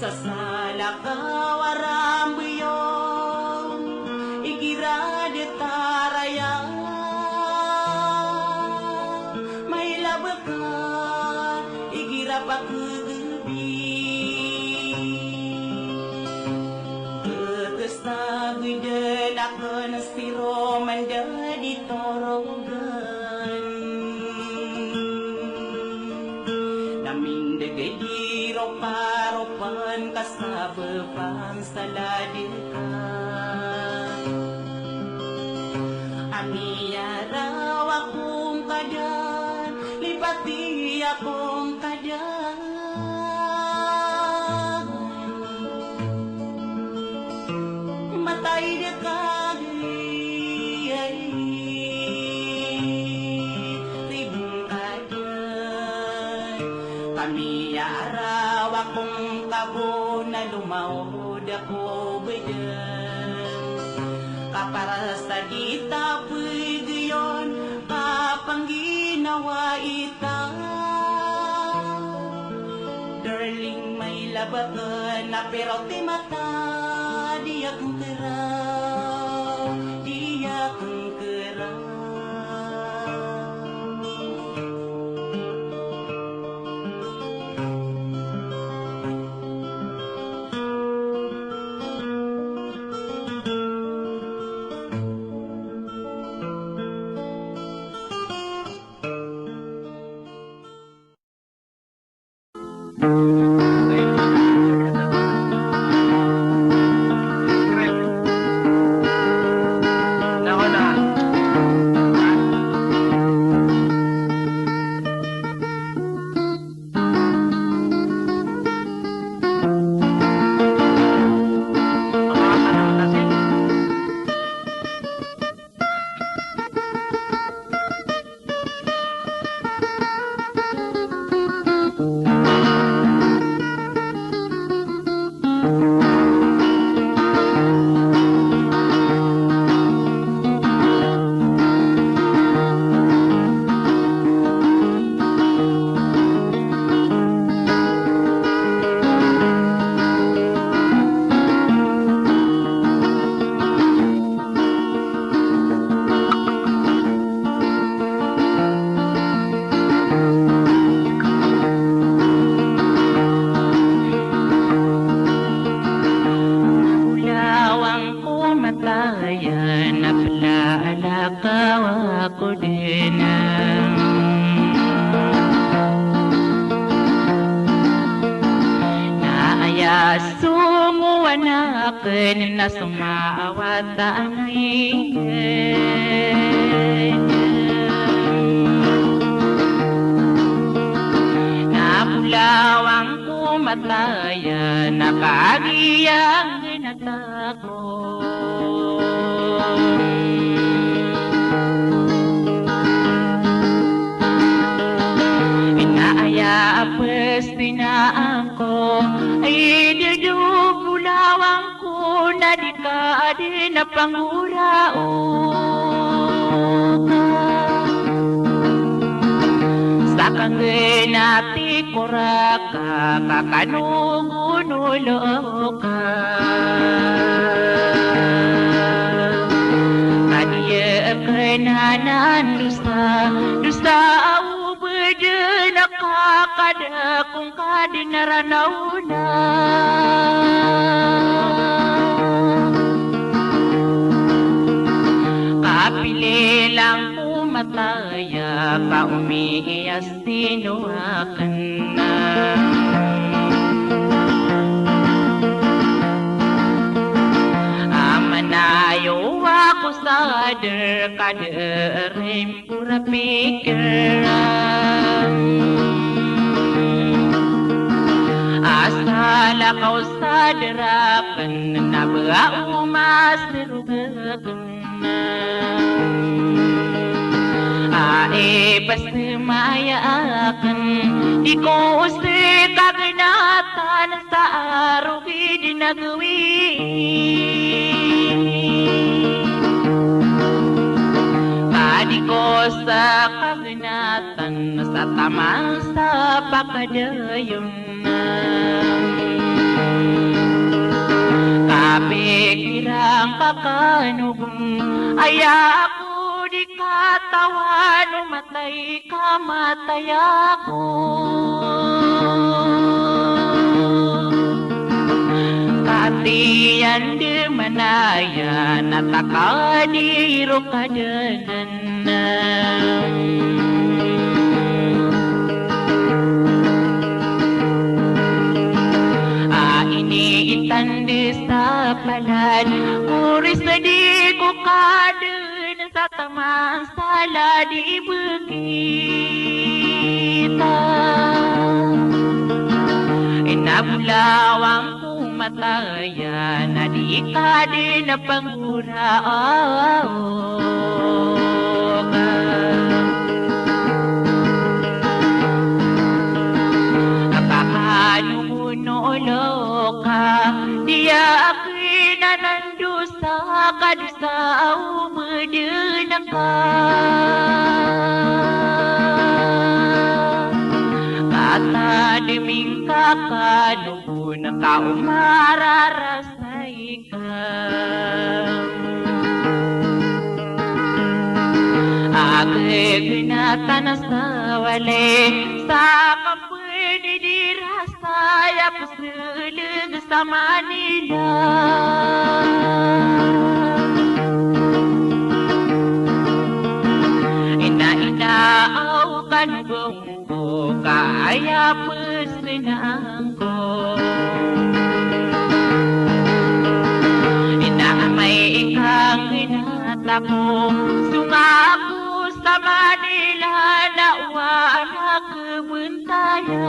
Sa salakaw a rambeyon, igira di taraya. Mailabek ka, igira pakegebi. Kekesageden aken siro manda di torogen. Na mindeg di roparopan ka sabepan sa ladeka. Amiyarawak ko ngka den, lipati ako ngka den. Matay deka di, ay, ribong ka den. Kamiyarawak ko ngka bo na lomaod ako beda. Ka para sa di ta pegeyon, kapangginawai ta. Darling, mailabek ka na pero ti mata, di akn kera, di akn kera. Bolawan ko matayan a plalakaw ako dn. Na aya somowan akn na somawatan a ingd. Na bolawan ko matayan a kagiya nggnat ako. Na aya a pestinaan ko, ay ddo bolawan ko na di ka adn a panggoraoka. Sa kanggnat i koraka ka kano gonolo ka. Ka di akn anan dosa, dosa a obdn a kakadakong ka dn a Ranaw na. Kapililan ko mataya ka omiyas sino akn na. A manayo ako sa der ka dn rim Pura pikiran a salakaw sa drakn na ba omas rogakn. A Ay, basta maya aken, di ko oste kagenatan sa arogid na gawii. Ka di ko oste kagenatan sa taman sa pakadayon. Kapikiran ka kano gon, aya ako di katawan o matay ka matay ako. Katiyan di manaya na takadi ro kadanan. A ini itandi sa palad, oris di ko kaden sa taman sa ladi begi ta. Ina bolawan ko mataya na di kaden a panggoraok. Apakano ko no olo ka, di aken anan dosa ka dosa o meden ka. Katademing ka kano gon ka o mararasay ka. Agegenatan sa walay sa kampeni di rasa ya peseleg sa Manila. Ina, ina, aw kano gon ko kaya pesenan ko. Ina, amay i kanggenat ako, songa ako sa Manila na owa na kebentayan.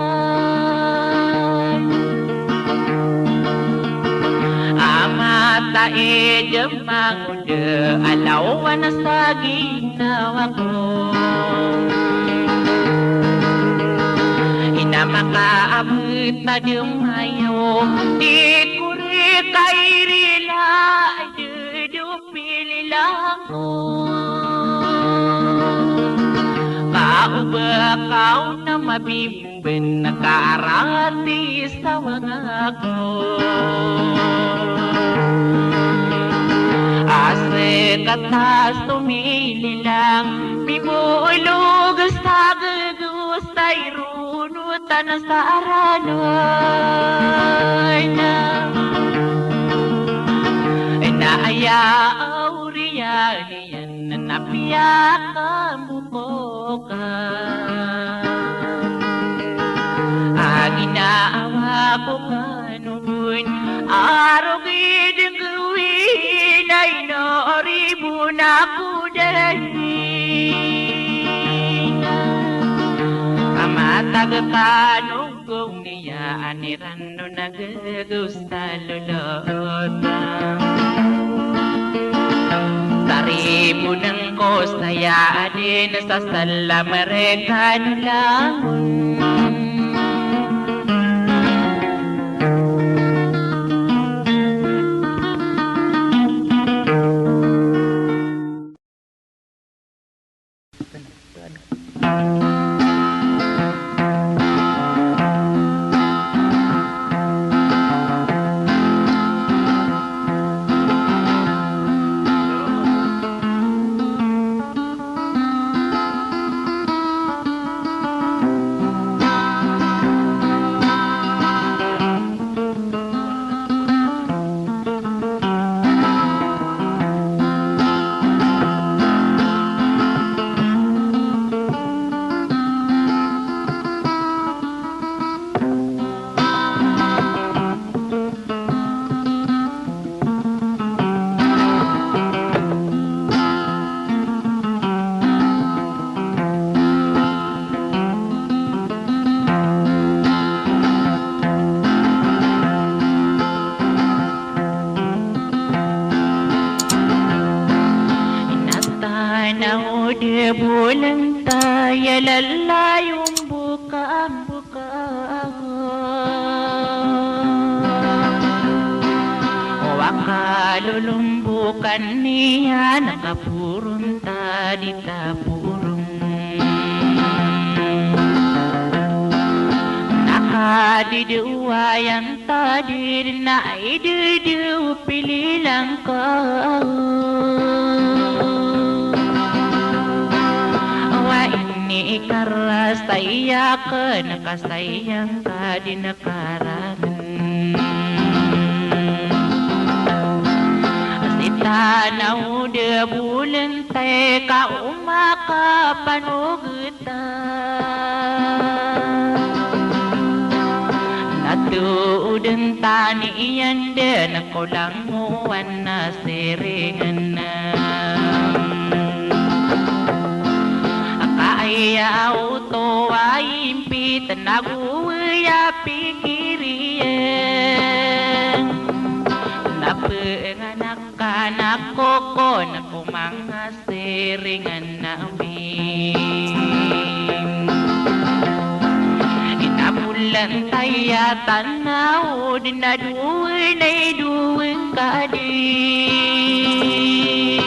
Amay ta i demango de alawan sa ginawa ko. Ina, makaabet a demayo, di ko reka irila, dedo pilila ko. Ka o ba ka on a mabimben ka arati sa wanga ko. A sekata so mililang, mimbolog sa geges sa ironotan sa aranon. Na aya awriyan iyan na piyakamboko ka. A ginaawa ko kano gon, a rogid gawii na ino ribon ako dani. Ka matag kano gon iya a niran o nagagaw sa lolota. Taribonen ko saya a di na sasalam rekano langon. Aya lalayon boka, boka. O akalolombokan iyan a kaporon ta di taporon. Na kadidowaan ta di na ididi o pililang ka. Wa ini ikarasay akn ka sayang ka di na karangan. Sitana o da boln tay ka o makapanogot. Na toodn tano iyan dn ko langowan a siringan. Ka aya oto a impit na goway a pikir iyan. Na pnganak Kanak ko kon ko manga siringan ami. Ina bolan ta aya tanaw dn a dowa na i dowa ngka dn.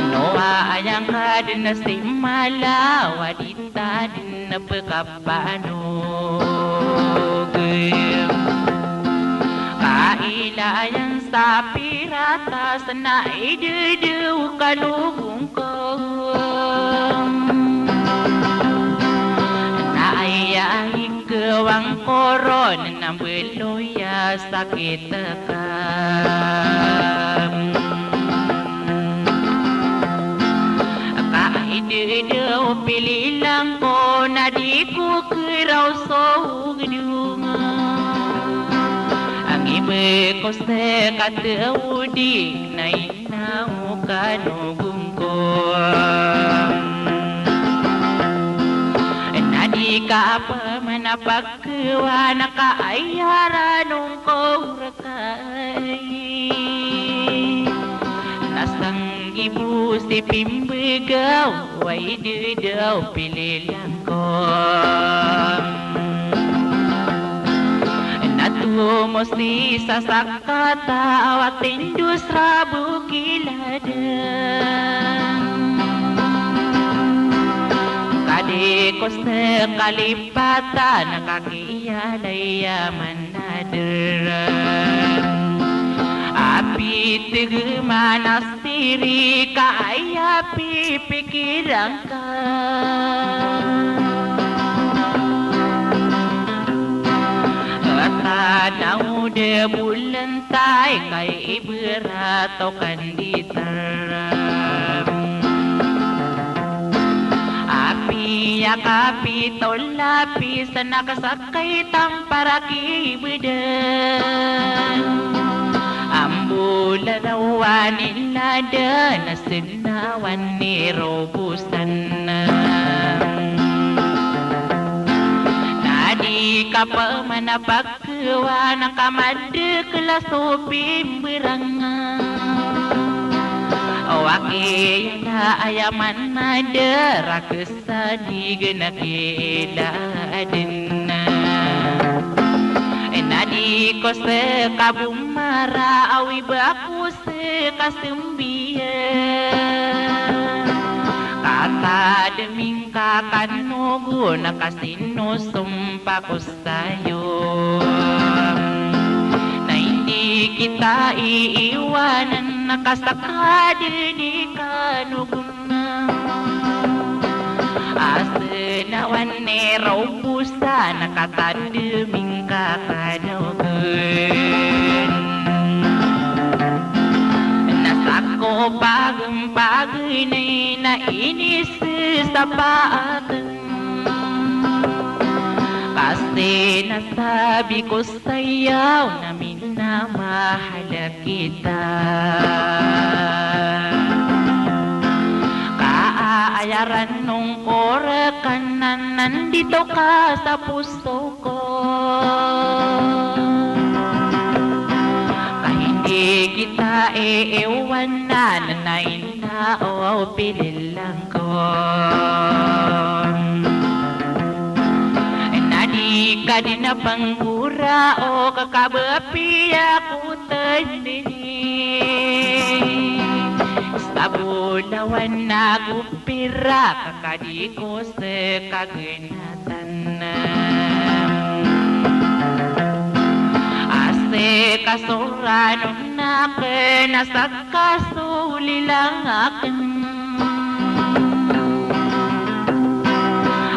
Nowa aya ngka dn a simala wa di ta dn a pkapanog. Kailayan sa piratas na ididi o kanogon ko. Na aya ikawang ko ron na mbaloy a sakit ka. Ka ididi o pililang ko na di ko kiraw so gdong. Angiba ko sa kataw di na ina o kanogon ko. Na di ka pman a pagkawan ka aya ranon ko rk. Ay, na sanggibo si pimbegaw, way di daw pililang ko. Na tomo si sasakata, awa tindos rabo kiladan. Ka di ko sa kalipatan, ka kiyalay a man Api tig mana siri ka aya pipikiran ka. Tanaw da bolan tay ka ibarat o kanditar. Apiya kapito lapis na kasakay tampar a kibedan. Ambola rawan i ladan a senawan i robosan. Na di ka pman a pag Kowaan ka madakl a so pimberang. Wa kiyala aya man a da rakes a di gana kiladen. Na di ko seka bomara awi ba ko seka sembiya. Ka tademing ka kanogon ka sinosompa ko sayo. Na indi kita iiwanan ka seka di di kanogon. A senawan i robosan ka tademing ka kanogon. Na sako pagempagen na inisesapaaten. Ka sinasabi ko sayaw na minamahal kita. Ka aya ranon ko rekanan nandito ka sa puso ko. Ka indi kita iiwanan na ina Aw, aw, pililangkom. Na di ka di na panggora o kakabapiya ko tandini. Sa bolawan na gopira kakadi ko sekagen. Ase kasoran on aken a sakasolilang aken.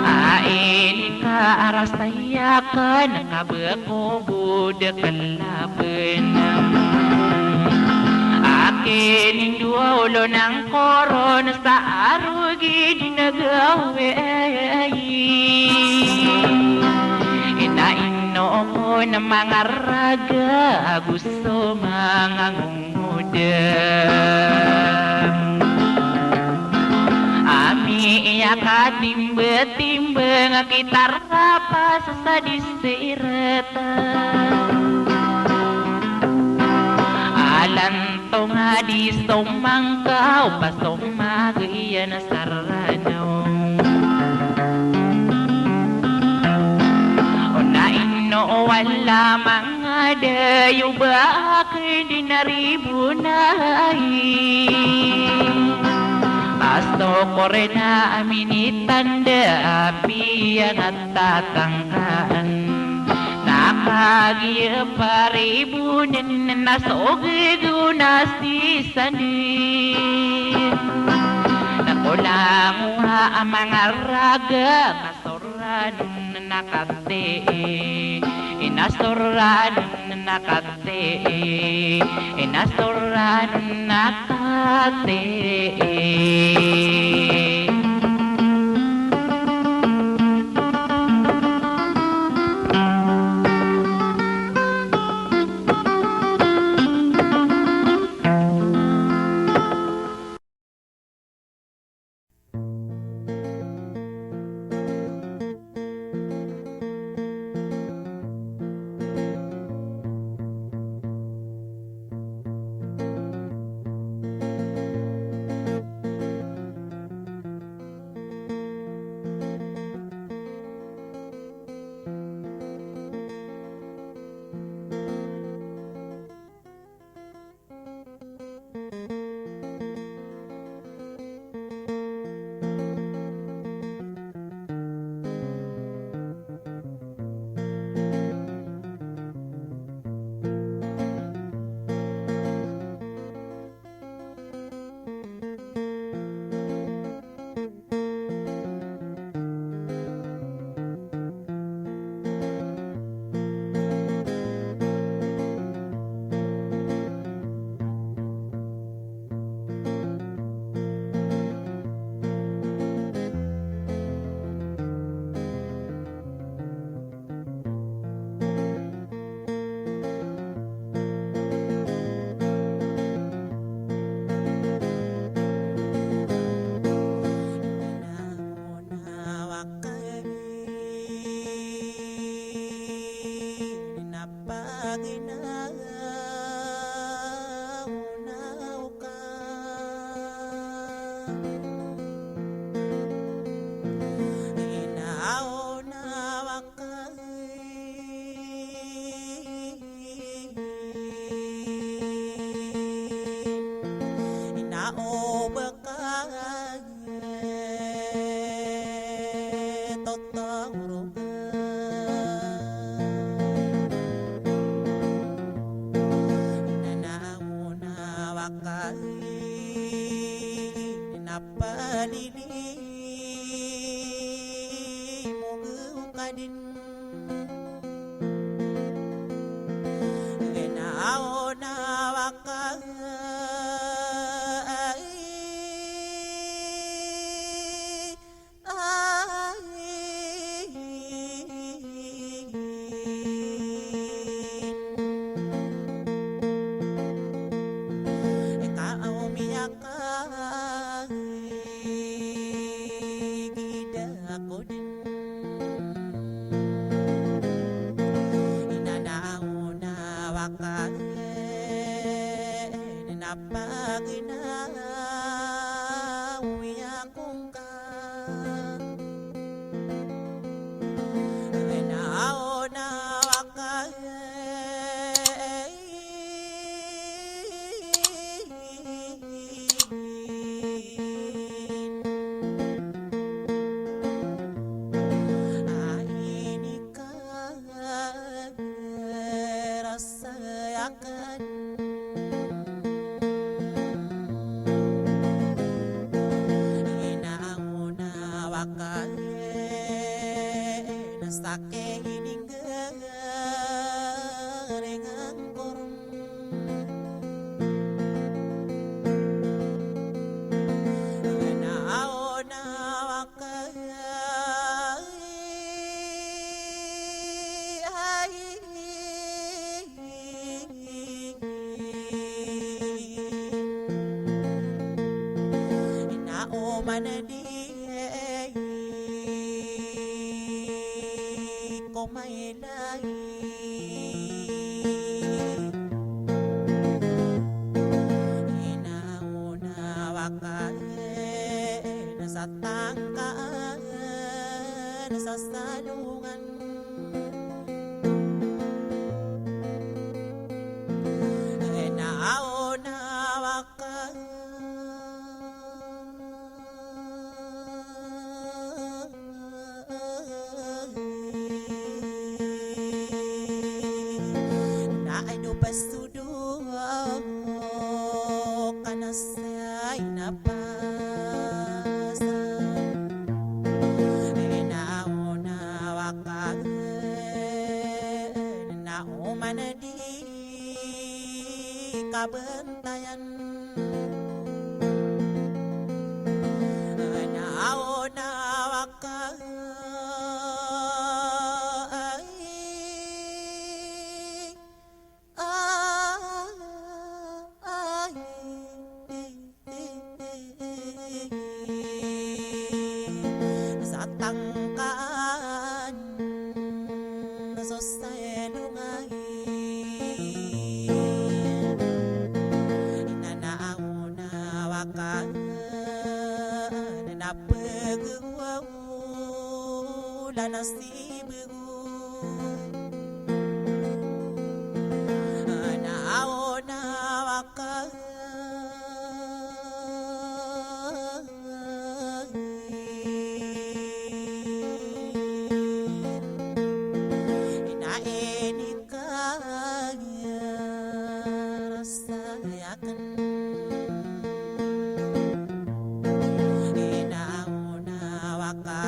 A ini ka arasay aken ka beko bo dekel a benang. Aken indo a olo nangkoron sa arogid i nagawii. Ina ino ko na mangaraga ago so mangangongod. Ami iya katimbetimbang a kitarapa sa sadis sirata. Alanto nga di somangkaw pa somagay a na saranaw. O na ino wala mangadayo ba aken di na ribonay. Pasto ko rena a minitanda a piyangat tatangkaan. Na kagiya paribonen na sogeg o na sisandi. Na kolangowa a mangaraga kasoran on na katii. Ina soran on na katii. Ina soran on na katii. Ina o baka totoro. Ina na o na waka ina palili mo gukadin. Ina o na waka Ka na saki ini nggaring angkoron. Na aw na waka na oman di ko mailay. Ina ona waka na sa tangkaan sa salongan. Na aw na waka na ino pasodo ka na sa inapasa. Ina ona waka na oman di kabantayan. Na aw na waka sa tangkaan so salongan. Ina na aw na waka na pagawla na sibgo. Na aw na waka ina ini ka rasa yakan. Ina ona waka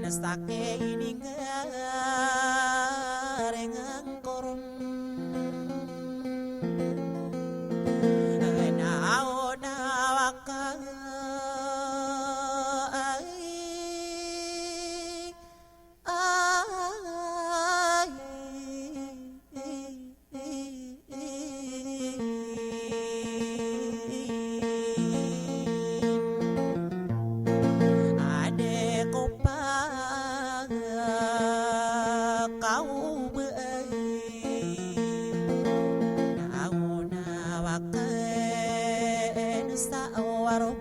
na saki ini nggaring angkoron. Na aw na waka Ade ko pagkawbay na aw na waka na sa warog.